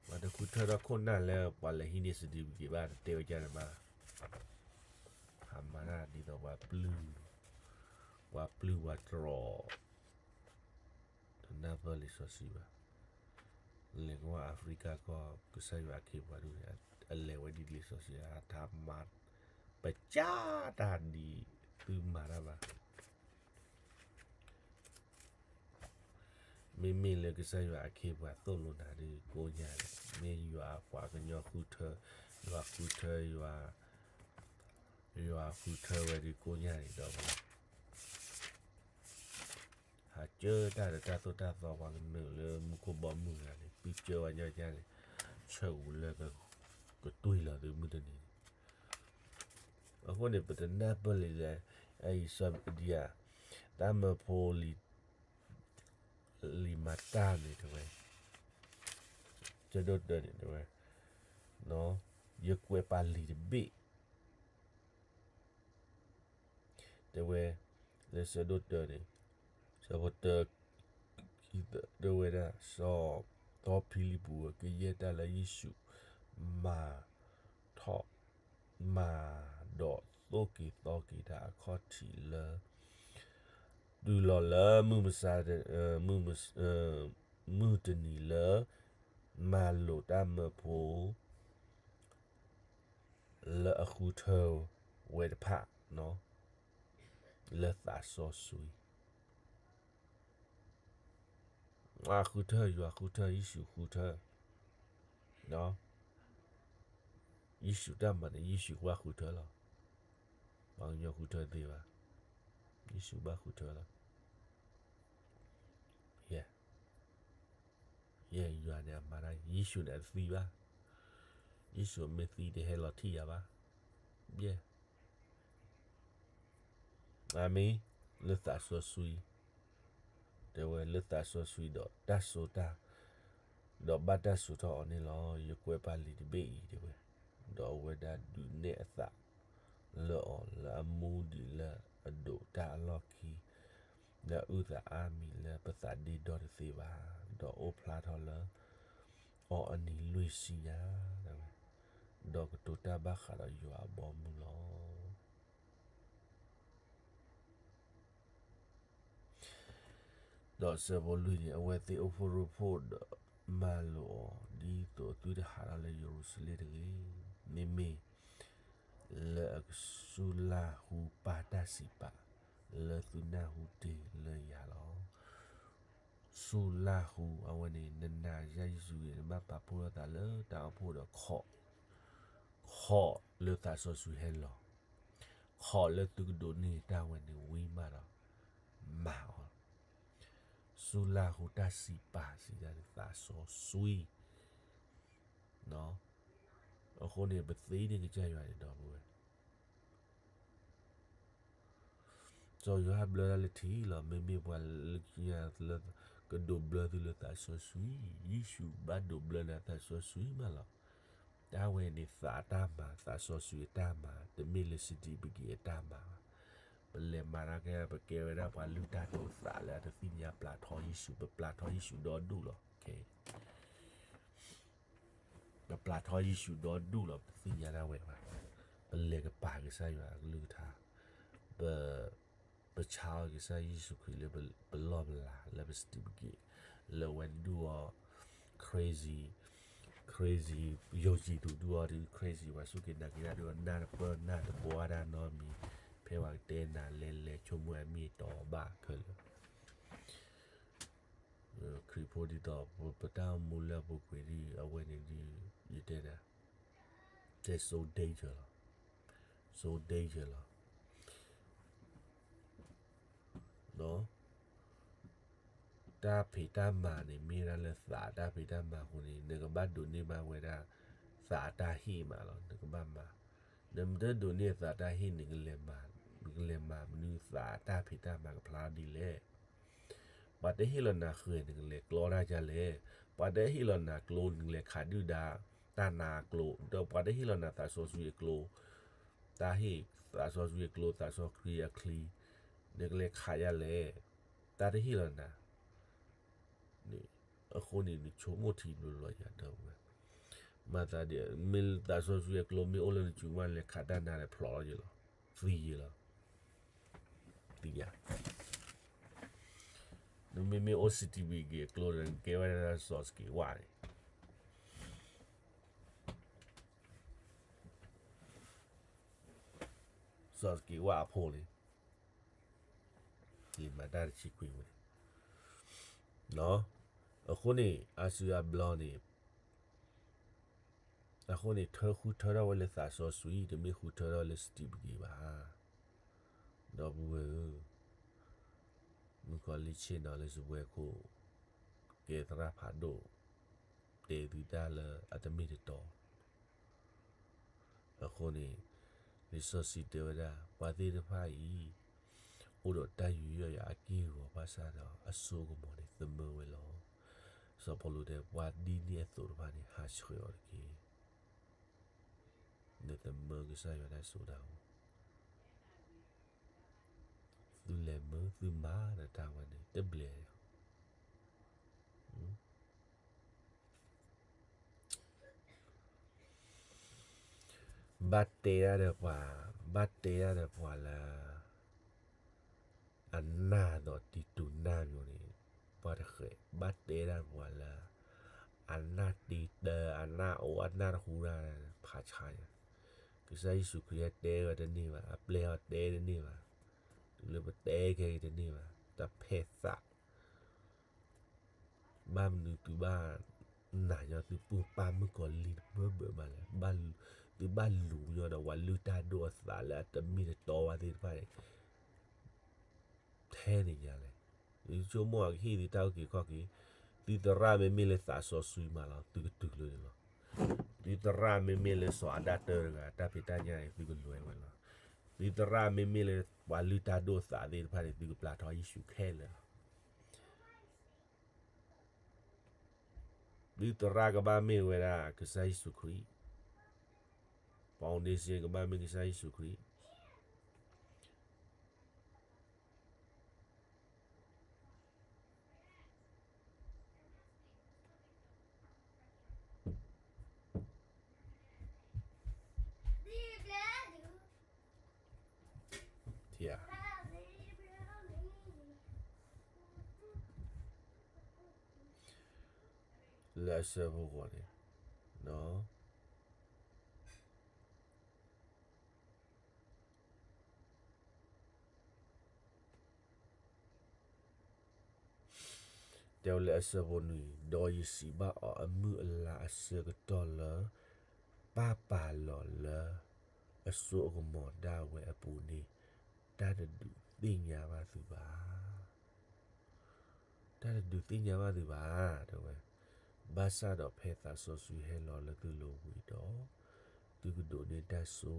ပှၤတဃုထၢထီၣ်ခိၣ်နၢ်လၢပှၤလဲၤဟံးန့ၢ် certificate ဘၣ် တတဲဝဲဒ်န့ၣ်ဘၣ်. ဟးမၤတၢ်ဒ်သိးပှၤပျုၢ်, ပှၤပျုၢ်ပှၤတြီၤ, တနၢ်ပၢၢ်လံာ်စီဆှံဘၣ်. လဲၤကဝီၤ Africa ကီၢ် ကစၢ်ယွၤအခ့အပှၤဒ်န့ၣ် အလဲၤဝဲဒ်လံာ်စီဆှံ အတၢ်မၤ ပစၢ်တၢ်ဒ်သုမၤတၢ်ဘၣ်. မ့မ့ၢ်လၢကစၢ်ယွၤအခ့အပှၤသိၣ်လိနၤဒ်ကိးညါန့ၣ် မ့ၢ်ယွၤပှၤကညီဃုထၢ, ယွၤဃုထၢ, ယွၤဃုထၢဝဲဒ်ကိးညါန့ၣ်ဒီး ဟးကၢတၢ်ဒီးတၢ်သိၣ်တၢ်သီ ပှၤကနုာ်လၢမူခိၣ်ဘီမုၢ်ဂၤန့ၣ် သုကၢဝဲညီကါန့ၣ် ဆၢၣ်အူလၢကကတွံၢ်လီၤသုမုၢ်တနံၤန့ၣ်. အဃိန့ၣ် ပတနၢ်ပၢၢ်လံလဲၣ်, အအံၤစီၤဒံယၤ တၢ်မၢဖိလံာ် လံာ်မၤတၢ်န့ၣ်တဲဝဲ, ဆၢဒိၣ်တၢန့ၣ်တဲဝဲ, ယကွဲးပာ်လံာ်တဘ့ၣ် တဲဝဲ, လၢဆၢဒိၣ်တၢန့ၣ်, ဆၢဖိတၢ, တဲဝဲဒၣ် စီၤဖံလံးပူးဧၢ, ကယဲၢ်တၢ်လၢယ့ၣ်ၡူးမၤထီၣ်, မၤဒီးသိၣ်က့ၤသီက့ၤတၢ်အခီၣ်ထံးလၢ တုၤလီၤလၢမုၢ်မဆါ, မုၢ်မဆါ, မုၢ်တနံၤလၢ မၤလိာ်တၢ်မၢဖိ လၢအဃုထၢဝဲတဖၣ် လၢသးစီဆှံ အဃုထၢ ယွၤဃုထၢ ယ့ၣ်ၡူးဃုထၢ, ယ့ၣ်ၡူးတၢ်မၤန့ၣ် ယ့ၣ်ၡူးကဘၣ်ဃုထၢလီၤ. ပှၤကညီဃုထၢသ့ဘၣ်, ယ့ၣ်ၡူးဘၣ်ဃုထၢလီၤ. ယဲ, ယဲယွၤန့ၣ်အမၤတၢ်, ယ့ၣ်ၡူးန့ၣ်အတသံဘၣ်, ယ့ၣ်ၡူးမ့ၢ်သံတဟဲလီၤထံၣ်ယၤဘၣ်. ယဲ အၤမ့ၣ်, လၢသးစီဆှံ, တဲဝဲလၢသးစီဆှံဒီးတၢ်စိတၢ်, ဒီးဘၣ်တၢ်စိာ်ထီၣ်အီၤန့ၣ်လီၤ. ယကွဲးပာ်လံာ်တဘ့ၣ်အံၤ တဲဝဲ, ဒီးအဝဲဒၣ်ဒုးနဲၣ်အသးလၢအီၤ လၢအမူဒံးလၢအဒိးတၢ်အလီၢ်ခံ, လၢအအုၣ်သးအါမံၤလၢပသးဒ့ဒီတသ့ဘၣ်, ဒီးအိၣ်ဖျါထီၣ်လၢအီၤအနံၤလွံၢ်ဆံညါ, ဒီးကတိၤတၢ်ဘၣ်ဃးဒီးယွၤအဘီအမုၢ်လီၤ. ဒီးဆၢဖိလွံၢ်န့ၣ် အဝဲသ့ၣ်အိၣ်ဖှိၣ်ရိဖှိၣ်ဒီးမၤလိာ်အီၤ ဒ်သိးသုတဟးထီၣ်လၢယရူၤၡလ့ၣ်တဂ့ၤ, မ့မ့ၢ်လၢအကဆူလၢ်ဟူပၢ်တၢ်စံးပာ် လၢသုနၢ်ဟူတ့ၢ်လၢယၤလီၤ. ဆူလၢ်ဟူ အဝဲန့ၣ် နနာ်ယၤယ့ၣ်ၡူးဂ့ၤ နဘၣ်ပာ်ဖှိၣ်ထီၣ်သးလၢတၢ်အိၣ်ဖှိၣ်ဒီးခိး, ခိးလၢသးစီဆှံဟဲလီၤ, ခိးလၢသုကဒိးန့ၢ်တၢ်ဝဲန့ၣ်ဝံၤမးဒီး မၤအီၤ, ဆူလၢ်ဟူတၢ်စံးပာ်စံးတၢ်န့ၣ် သးစီဆှံ အဃိန့ၣ် ပသ့န့ၢ်ကစၢ်ယွၤန့ၣ်ဒီပုၢ်ဝဲၢ် စီၤယိၤဟၣ်ဘျၢတၢ်လၢထံလီၤ. မ့မ့ၢ်ပှၤလၢညါလၢ ကဒိးဘျၢသုလၢသးစီဆှံ, ယ့ၣ်ၡူးဘၣ်ဒိးဘျၢနၤသးစီဆှံမးလီၤ. တၢ်ဝဲန့ၣ်သးအတၢ်မၤ, သးစီဆှံအတၢ်မၤ, တမ့ၢ်လၢ certificate အတၢ်မၤဘၣ်. ပလဲၤမၤတၢ်ကဲ ပကဲဝဲဒၣ်ပှၤလုၢ်တၢ်ဒိးသးလၢအတသ့ၣ်ညါပျၢ်ထီယ့ၣ်ၡူး, ပပျၢ်ထီယ့ၣ်ၡူးဒီဒူၣ်လီၤ. ပပျၢ်ထီယ့ၣ်ၡူးဒီဒူၣ်လီၤ, ပသ့ၣ်ညါတၢ်ဝဲဘၣ်. ပလဲၤကပာ်ကစၢ်ယွၤအကလုၢ်ကထါ, ပ ပဆါအီၤကစၢ်ယ့ၣ်ၡူးခရံာ်လၢပလီၢ်ပလၤ လၢပ certificate, လၢအဝဲဒုးအီၤ crazy, crazy, ယိၤကံၤသူးဒုးအီၤဒုး crazy ပှၤစူၢ်က့ၤနာ်က့ၤတၢ်ဒုးအီၤ နၢ်တပၢၢ်နၢ်တဘှါတၢ်နီတမံၤ, ဖဲပှၤကတဲနၤလဲၤလဲၤဆိကမိၣ်အမ့ၢ်တီဘၣ်ခဲလၢာ် ခရံာ်ဖိဒ်သိး ပတၢ်အိၣ်မူလၢအပူၤကွံာ်ဒ်အဝဲန့ၣ်ဒ် ယတဲနၤ တဲ so danger လီၤ, so danger လီၤ. တၢ်ဖံးတၢ်မၤန့ၣ် မ့ၢ်ဝဲဒၣ်လၢသးတၢ်ဖံးတၢ်မၤအဃိန့ၣ် နကဘၣ်ဒိးန့ၢ်ဘၣ်ဝဲဒၣ် သးတၢ်ဟ့ၣ်မးလီၤ. နကဘၣ်မၤ, နမ့ၢ်တဒိးန့ၢ်သးတၢ်ဟ့ၣ်န့ၣ် နကလဲၤမၤ, နကလဲၤမၤမနုၤ သးတၢ်ဖံးတၢ်မၤကဖျါဒ်လဲၣ်. ပှၤတဟ့ၣ်လီၤနၤဃဲၤ နကလဲၤကျီတၢ်ဒ်လဲၣ်. ပှၤတဟ့ၣ်လီၤနၤကျိ နကလဲၤခးဒုၣ်ဒါ တၢ်နါကျိ, ဒီးပှၤတဟ့ၣ်လီၤနၤသးစီဆှံအကျိ, တၢ်ဟ့ၣ်သးစီဆှံအကျိ သးစီဆှံအချံ, နကလဲၤခးဒ်လဲၣ်. တၢ်တဟ့ၣ်လီၤနၤ အဃိန့ၣ် နဆိကမိၣ်ထံဒိၣ်လီၤယၤဒီပုၢ်ဝဲၢ်, မၤသးဒ် မ့ၢ်သးစီဆှံအကျိမ့ၢ်အိၣ်လၢနစုမး နလဲၤခးတၢ်နါဒီးဖျိးလီၤယံၤလီၤ, သံယံၤလီၤ. သံယၤ, နမ့မ့ၢ်အိၣ် certificate အကျိဒီး နကဲဝဲဒၣ်စီၤစက့းဝါန့ၣ်, စီၤစက့းဝါအဖိန့ၣ် မၤတၢ်တဆံခွံဝဲန့ၣ်, အဃိန့ၣ် အါစုအါဘျီန့ၣ် အဃိန့ၣ် ထၢဃုထၢထီၣ်ဝဲလၢသးစီဆှံ တမ့ၢ်ဃုထၢထီၣ်လၢ certificate ဘၣ်. ဒီပုၢ်ဝဲၢ်ဧၢ, မုၣ်ကီၤလံၢ်ဆ့ၣ်နီၤလၢစပွဲခိၣ် ကဲသရၣ်ဖးဒိၣ် တဲသုတၢ်လၢအတမ့ၢ်တတီ အဃိန့ၣ် လံာ်စီဆှံတဲဝဲဒၣ် ပှၤသ့ၣ်တဖၣ်အံၤ အိၣ်ဒီးတၢ်ယူးယီၣ်ယွၤအက့ၢ်အဂီၤဘၣ်ဆၣ်ဒီး အစိကမီၤန့ၣ်သမၢဝဲလီၤ. စီၤပီလူးတဲ ပှၤဒ်န့ၣ်အသိးတဖၣ်န့ၣ် ဟးဆှဲးအီၤတက့ၢ်. နသမၢကစၢ်ယွၤတၢ်စိတၢ်ကမီၤ, သုလဲၤမၢသုမၤဒီးတၢ်ဝဲန့ၣ် တဘျဲၣ်လီၤ. ဘၣ်တဲဒၣ်ဒီးပှၤ, ဘၣ်တဲဒၣ်ဒီးပှၤလၢ အနၢ်ဒီးတံတူာ်နၢ်မၠိၤန့ၣ် ပှၤတဃဲး, ဘၣ်တဲဒၣ်ပှၤလၢ အနၢ်တ့တၢ အနၢ်အိၣ်အနၢ်တဟူတၢ် ဖးဆါညါ, ကစၢ်ယ့ၣ်ၡူးခရံာ်ဟဲတဲဝဲတန့ၢ်ဘၣ်, အပျဲၢ်အီၤတဲတန့ၢ်ဘၣ်, တုၤလၢပတဲခဲအံၤတန့ၢ်ဘၣ်, တၢ်ဖဲးသး ဘၣ်မနုၤသုဘၣ်နာ်ညီ သုပုၢ်ပၢ်မုၣ်ကီၤလံၢ်တဘၢဘၢမးလဲၣ်, သုဘၣ်လူၤညီဒီးပှၤလုၢ်တၢ်ဒိၣ်အသးလၢအတမ့ၢ်တတီဘၣ်သ့ၣ်တဖၣ်န့ၣ် ထဲန့ၣ်ညါလဲၣ်. ယဆိကမိၣ်အကဟ့ၣ်သုတၢ်အုၣ်က့ၤခီၣ်က့ၤ, သုသရၣ်မ့မ့ၢ်လၢသးစီဆှံမးလီၤ သုကတုၤလၢန့ၣ်လီၤ. သုသရၣ်မ့မ့ၢ်လၢစီၤအၤဒၣ်တၢတဂၤ တၢ်ဖံးတၢ်ညၣ်အံၤ သုကလွဲဝဲလီၤ. သုသရၣ်မ့မ့ၢ်လၢပှၤလုၢ်တၢ်ဒိၣ်သးသ့ၣ်တဖၣ်န့ၣ် သုကပျၢ်ထီၣ်ယ့ၣ်ၡူးခဲလၢာ်လီၤ. သုသရၣ်ကဘၣ်မ့ၢ်ဝဲဒၣ် ကစၢ်ယ့ၣ်ၡူးခရံာ်, foundation ကဘၣ်မ့ၢ်ကစၢ်ယ့ၣ်ၡူးခရံာ်. ထံၣ်ဧါ, လၢအဆၢဖိဃိးန့ၣ်, တဲဝဲလၢအဆၢဖိနွံ, ဒီးယစံးဘၣ်အီၤ, အမုၢ်အလါအဆၢကတီၢ်လၢ ပၢ်ပာ်လီၤလၢ အစိအကမီၤဒၣ်ဝဲအပူၤန့ၣ်, တၢ်တဒုးသ့ၣ်ညါဘၣ်သုဘၣ်. တၢ်တဒုးသ့ၣ်ညါဘၣ်သုဘၣ်, တဲဝဲ, ဘၣ်ဆၣ်ဒီးဖဲသးစီဆှံဟဲလီၤလၢသုလိၤဝံၤဒီး, သုကဒိးန့ၢ်တၢ်စိ,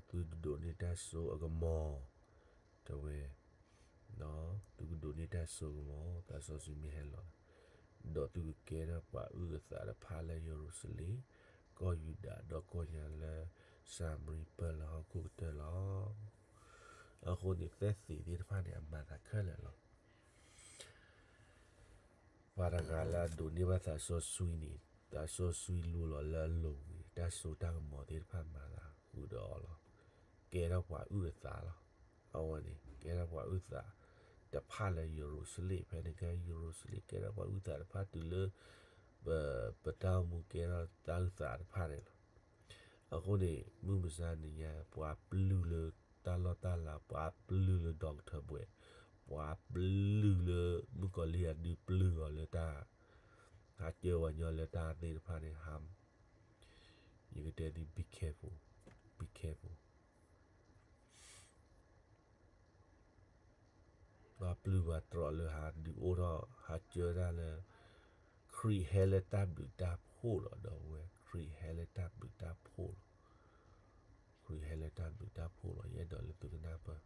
သုကဒိးန့ၢ်တၢ်စိအကမီၤ, တဲဝဲ, သုကဒိးန့ၢ်တၢ်စိကမီၤ သးစီဆှံမ့ၢ်ဟဲလီၤ, ဒီးသုကကဲထီၣ်ပှၤအုၣ်အသးတဖၣ်လၢယရူၤၡလ့ၣ်, ကီၢ်ယူဒၤ, ဒီးကီၢ်ညါလၢ စၤမရံပၢၢ်လၢဟီၣ်ခိၣ်ကတၢၢ်လီၤ. အဃိန့ၣ် သဲသ့ၣ်သ့ၣ်တဖၣ်န့ၣ် အမၤသးခဲလၢာ်လီၤ. ပှၤတဂၤလၢအဒိးန့ၢ်ဘၣ်သးစီဆှံန့ၣ်, သးစီဆှံလူလီၤလၢအလိၤန့ၣ်, တၢ်စိတၢ်ကမီၤသ့ၣ်တဖၣ်မၤသးဃုာ်ဒီးအီၤလီၤ. ကဲထီၣ်ပှၤအုၣ်အသးလီၤ. အဝဲန့ၣ် ကဲထီၣ်ပှၤအုၣ်သးတဖၣ်လၢယရူၤၡလ့ၣ်, ဖဲန့ၣ်ကဲယရူၤၡလ့ၣ် ကဲထီၣ်ပှၤအုၣ်သးတဖၣ်တုၤလၢ ပ, ပတၢ်အိၣ်မူကဲထီၣ်တၢ်အုၣ်သးတဖၣ်န့ၣ်လီၤ. အဃိန့ၣ် မုၢ်မဆါနံၤညါ ပှၤပျုၢ်လၢတၢ်လီၢ်တၢ်လၤ, ပှၤပျုၢ်လၢဒီကထၢၣ်ဘှဲၣ်, ပှၤပျုၢ်လၢမုၣ်ကီၤလံၢ်အဒုးပျုၢ်အီၤလၢတၢ်, ဟးကၢဝဲညီလၢတၢ်သ့ၣ်တဖၣ်န့ၣ် ဟး, ယကတဲသု be careful, be careful. ပှၤပျုၢ်ပှၤတြီလၢဟးဒုးအိၣ်ထီၣ် ဟးကၢတၢ်လၢ ခရံာ်ဟဲလၢတၢ်ဘျုးတၢ်ဖှိၣ်လီၤ. ဒီးဝဲ ခရံာ်ဟဲလၢတၢ်ဘျုးတၢ်ဖှိၣ်လီၤ. ခရံာ်ဟဲလၢတၢ်ဘျုးတၢ်ဖှိၣ်လီၤ. ယအဲၣ်ဒိးလၢသုကနၢ်ပၢၢ်,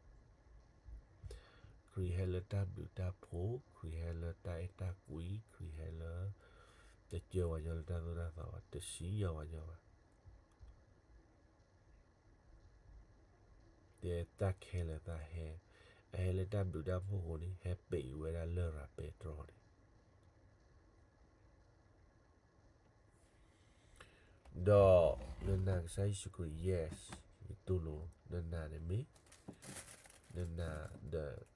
ခရံာ်ဟဲလၢတၢ်ဘျုးတၢ်ဖှိၣ်, ခရံာ်ဟဲလၢတၢ်အဲၣ်တၢ်ကွံ, ခရံာ်ဟဲလၢ တကၢဝဲညီလၢတၢ်သိၣ်တၢ်သီဘၣ်, တစံၣ်ညီၣ်ဝဲညီဘၣ်. တဲတၢ်ခဲလၢာ်တၢ်ဟဲ, အဟဲလၢတၢ်ဘျုးတၢ်ဖှိၣ်အဃိန့ၣ် ဟဲပ့ၤဝဲဒၣ်လရာ်ပဲတြီန့ၣ်, ဒီး နနာ်ကစၢ်ယ့ၣ်ၡူးခရံာ် yes, ယတူၢ်လိာ် နနာ်န့ၣ်မ့ၢ်, နနာ်ဒီး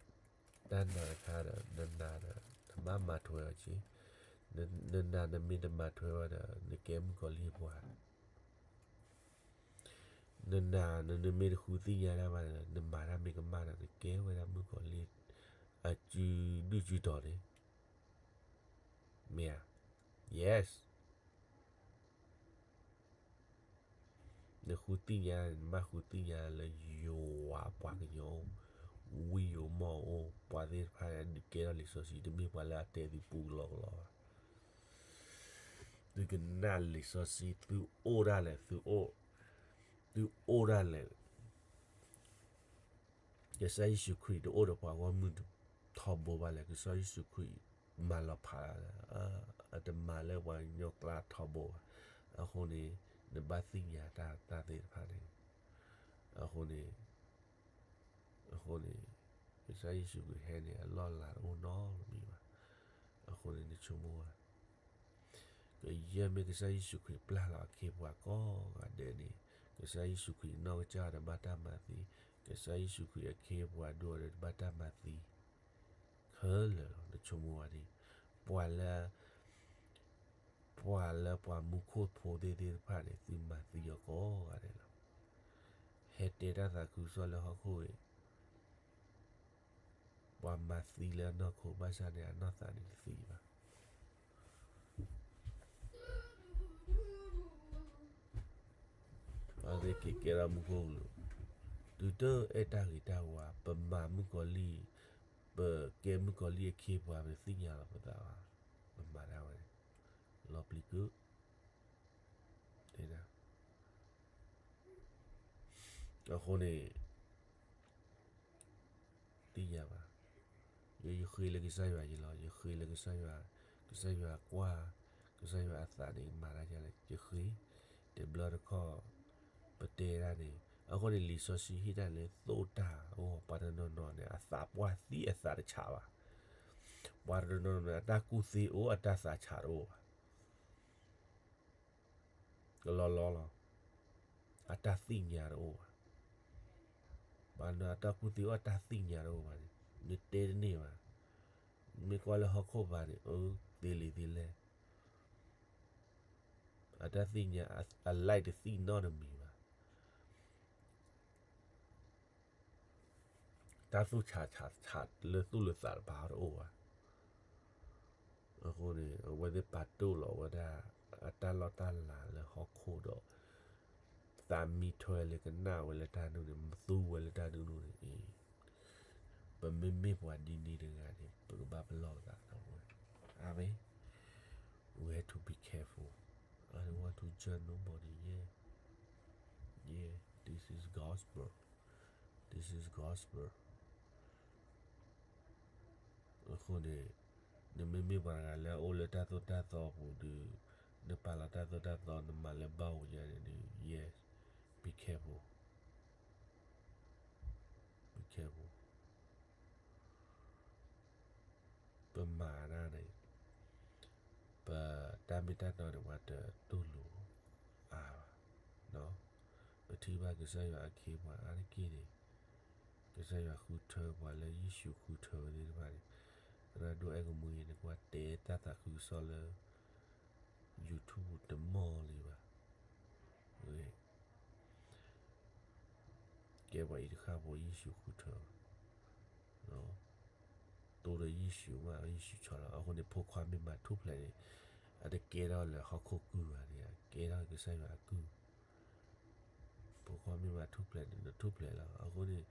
တၢ်နာ်တခါဒီး နနာ်ဒီး နဘၣ်မၤထွဲအီၤက့ၤ, နနာ်နမ့ၢ်တမၤထွဲဘၣ်ဒီး နကဲမုၣ်ကီၤလံၢ်ပှၤ နနာ် နမ့ၢ်တဃုသ့ၣ်ညါတၢ်ဘၣ်ဒီး နမၤတၢ်မ့ၢ်ကမၣ်ဒီး နကဲဝဲဒၣ်မုၣ်ကီၤလံၢ် အစုဒုၣ်စုတီၤန့ၣ်, မ့ၢ်ဧါ, yes. နဃုသ့ၣ်ညါ နဘၣ်ဃုသ့ၣ်ညါလၢ ယွၤပှၤကညီအိၣ်, ဝံယိၤမီၣ်အိၣ်, ပှၤသ့ၣ်တဖၣ်ဒုးကဲထီၣ်လံာ်စီဆှံ တမ့ၢ်ပှၤလၢအတဲသုပူကလီကလီဘၣ်. သုကနၣ်လံာ်စီဆှံ သုအိၣ်ဒၣ်လဲာ်, သုအိၣ်, သုအိၣ်ဒၣ်လဲာ် ကစၢ်ယ့ၣ်ၡူးခရံာ်တအိၣ်ဒီးပှၤဂီၢ်မုၢ်ထီဘိဘၣ်လဲၣ်, ကစၢ်ယ့ၣ်ၡူးခရံာ်မၤလီၤဖးလၢ အတမၤလၢပှၤကညီကျါထီဘိဘၣ်. အဃိန့ၣ် နဘၣ်သ့ၣ်ညါတၢ် တၢ်သ့ၣ်တဖၣ်န့ၣ်, အဃိန့ၣ်, အဃိန့ၣ် ကစၢ်ယ့ၣ်ၡူးခရံာ်ဟဲန့ၣ် အလီၢ်အလၤတအိၣ်နီတမံၤဘၣ်. အဃိန့ၣ် နဆိကမိၣ်ဝဲ ကယဲၢ်မ့ၢ်ကစၢ်ယ့ၣ်ၡူးခရံာ်ပျၢ်လီၤအခ့အပှၤကိးဂၤဒဲးန့ၣ်, ကစၢ်ယ့ၣ်ၡူးခရံာ်နီၢ်ကစၢ်ဒီးဘၣ်တၢ်မၤသံ, ကစၢ်ယ့ၣ်ၡူးခရံာ်အခ့အပှၤဒိၣ်ဒီးဘၣ်တၢ်မၤသံခဲလၢာ်လီၤ. နဆိကမိၣ်ဝဲဒ်, ပှၤလၢ ပှၤလၢပှၤမူခိၣ်ဖိသ့ၣ်သ့ၣ်တဖၣ်န့ၣ် သုမၤသံအီၤကိးဂၤဒဲးလီၤ. ဟဲတဲတၢ်သးခုကစီၣ်လၢဟီၣ်ခိၣ်အံၤ, ပှၤမၤသံလၢအနီၢ်ခိ ဘၣ်ဆၣ်န့ၣ် အနီၢ်သးန့ၣ်တသံဘၣ်. အဝဲသ့ၣ်က့ၤကဲထီၣ်မူခိၣ်ကလူး, တုၤတအဲၣ်တၢ်ဂ့ၤတၢ်ဝါ, ပမၤမုၣ်ကီၤလံၢ်, ပကဲမုၣ်ကီၤလံၢ်အခ့အပှၤ ပတသ့ၣ်ညါလီၤပသးဘၣ်. ပမၤဒၣ်ဝဲန့ၣ် လီၤပျံၤကုၣ်, တဲဒၣ် အဃိန့ၣ် သ့ၣ်ညါဘၣ်. ယ ယဃ့လၢကစၢ်ယွၤယံၤလီၤ. ယဃ့လၢကစၢ်ယွၤ, ကစၢ်ယွၤကွၢ်, ကစၢ်ယွၤအသးန့ၣ် မၤတၢ်ဒ်လဲၣ် ယဃ့, တဘျီတခီၣ် ပတဲဒၣ်န့ၣ်, အဃိန့ၣ် လံာ်စီဆှံဟ့ၣ်တၢ်လၢသိၣ်တၢ်အိၣ် ပှၤတနီၤနီၤန့ၣ် အသးပှၢ်သံအသးတဆးဘၣ်. ပှၤတနီၤနီၤန့ၣ် အတၢ်ကူၣ်သ့အိၣ် အတၢ်သးဆးတအိၣ်ဘၣ်. ကလီလီလီၤ. အတၢ်သ့ၣ်ညါတအိၣ်ဘၣ်. ဘၣ်နအတၢ်ကူၣ်သ့အိၣ် အတၢ်သ့ၣ်ညါတအိၣ်ဘၣ်န့ၣ် နတဲတန့ၢ်ဘၣ်. မ့ၢ်ကွၢ်လၢဟီၣ်ခိၣ်ဘါန့ၣ် အၢ သ့လံာ်သ့လဲၢ်, အတၢ်သ့ၣ်ညါ အ light တသံၣ်နီတမံၤဘၣ်. တၢ်သူၣ်ဆးဆးဆးလၢသူၣ်လၢသးတဖၣ်တအိၣ်ဘၣ်. အဃိန့ၣ် အဝဲသ့ၣ်ပာ်ဒိၣ်လီၤဝဲဒၣ် အတၢ်လီၢ်တၢ်လၤလၢဟီၣ်ခိၣ်ဒီး သးမံထွဲလၢကနၣ်ဝဲလၢတၢ်ဒ်န့ၣ် မသူဝဲလၢတၢ်ဒ်န့ၣ်အံၤ, ပမ့မ့ၢ်ပှၤဒ်န့ၣ်တဂၤန့ၣ် ပကဘၣ်ပလီၢ်ပသးဒီးဝဲ. အၤမ့ၣ်. We have to be careful. I don't want to judge nobody. Yeah. Yeah. This is gospel. This is gospel. အဃိန့ၣ် နမ့မ့ၢ်ပှၤတဂၤလၢအအိၣ်လၢတၢ်သိၣ်တၢ်သီအပူၤဒီး နပာ်လီၤတၢ်သိၣ်တၢ်သီ နမၤလၢဘၣ်ဧိၤညါန့ၣ်ဒီး yes, be careful, be careful. ပမၤတၢ်န့ၣ် ပတၢ်မ့ၢ်တၢ်တီန့ၣ် ပှၤတတူၢ်လိာ်အါဘၣ်. ပထံၣ်ဘၣ်ကစၢ်ယွၤအခ့အပှၤအါတက့ၢ်န့ၣ် ကစၢ်ယွၤဃုထၢပှၤလၢယ့ၣ်ၡူးဃုထၢဝဲသ့ၣ်တဖၣ်န့ၣ်, သရၣ်ဒိၣ်အဲၣ်ကမူအံၤ နကွၢ်တဲတၢ်သးခုကစီၣ်လၢ YouTube တမီၢ်လံဘၣ်. ကဲပှၤအံၤတဃၣ်ဖိယ့ၣ်ၡူးဃုထၢ, တိၢ်ဒီးယ့ၣ်ၡူးမး ယ့ၣ်ၡူးဆီလီၤ. အဃိန့ၣ် ဖိခွါမ့ၢ်မၤထူၣ်ဖျဲးန့ၣ် အတကဲထီၣ်လၢဟီၣ်ခိၣ်ကုၢ်ဘၣ်န့ၣ် ကဲထီၣ်ကစၢ်ယွၤအကုၢ်. ဖိခွါမ့ၢ်မၤထူၣ်ဖျဲးန့ၣ် နထူၣ်ဖျဲးလီၤ. အဃိန့ၣ်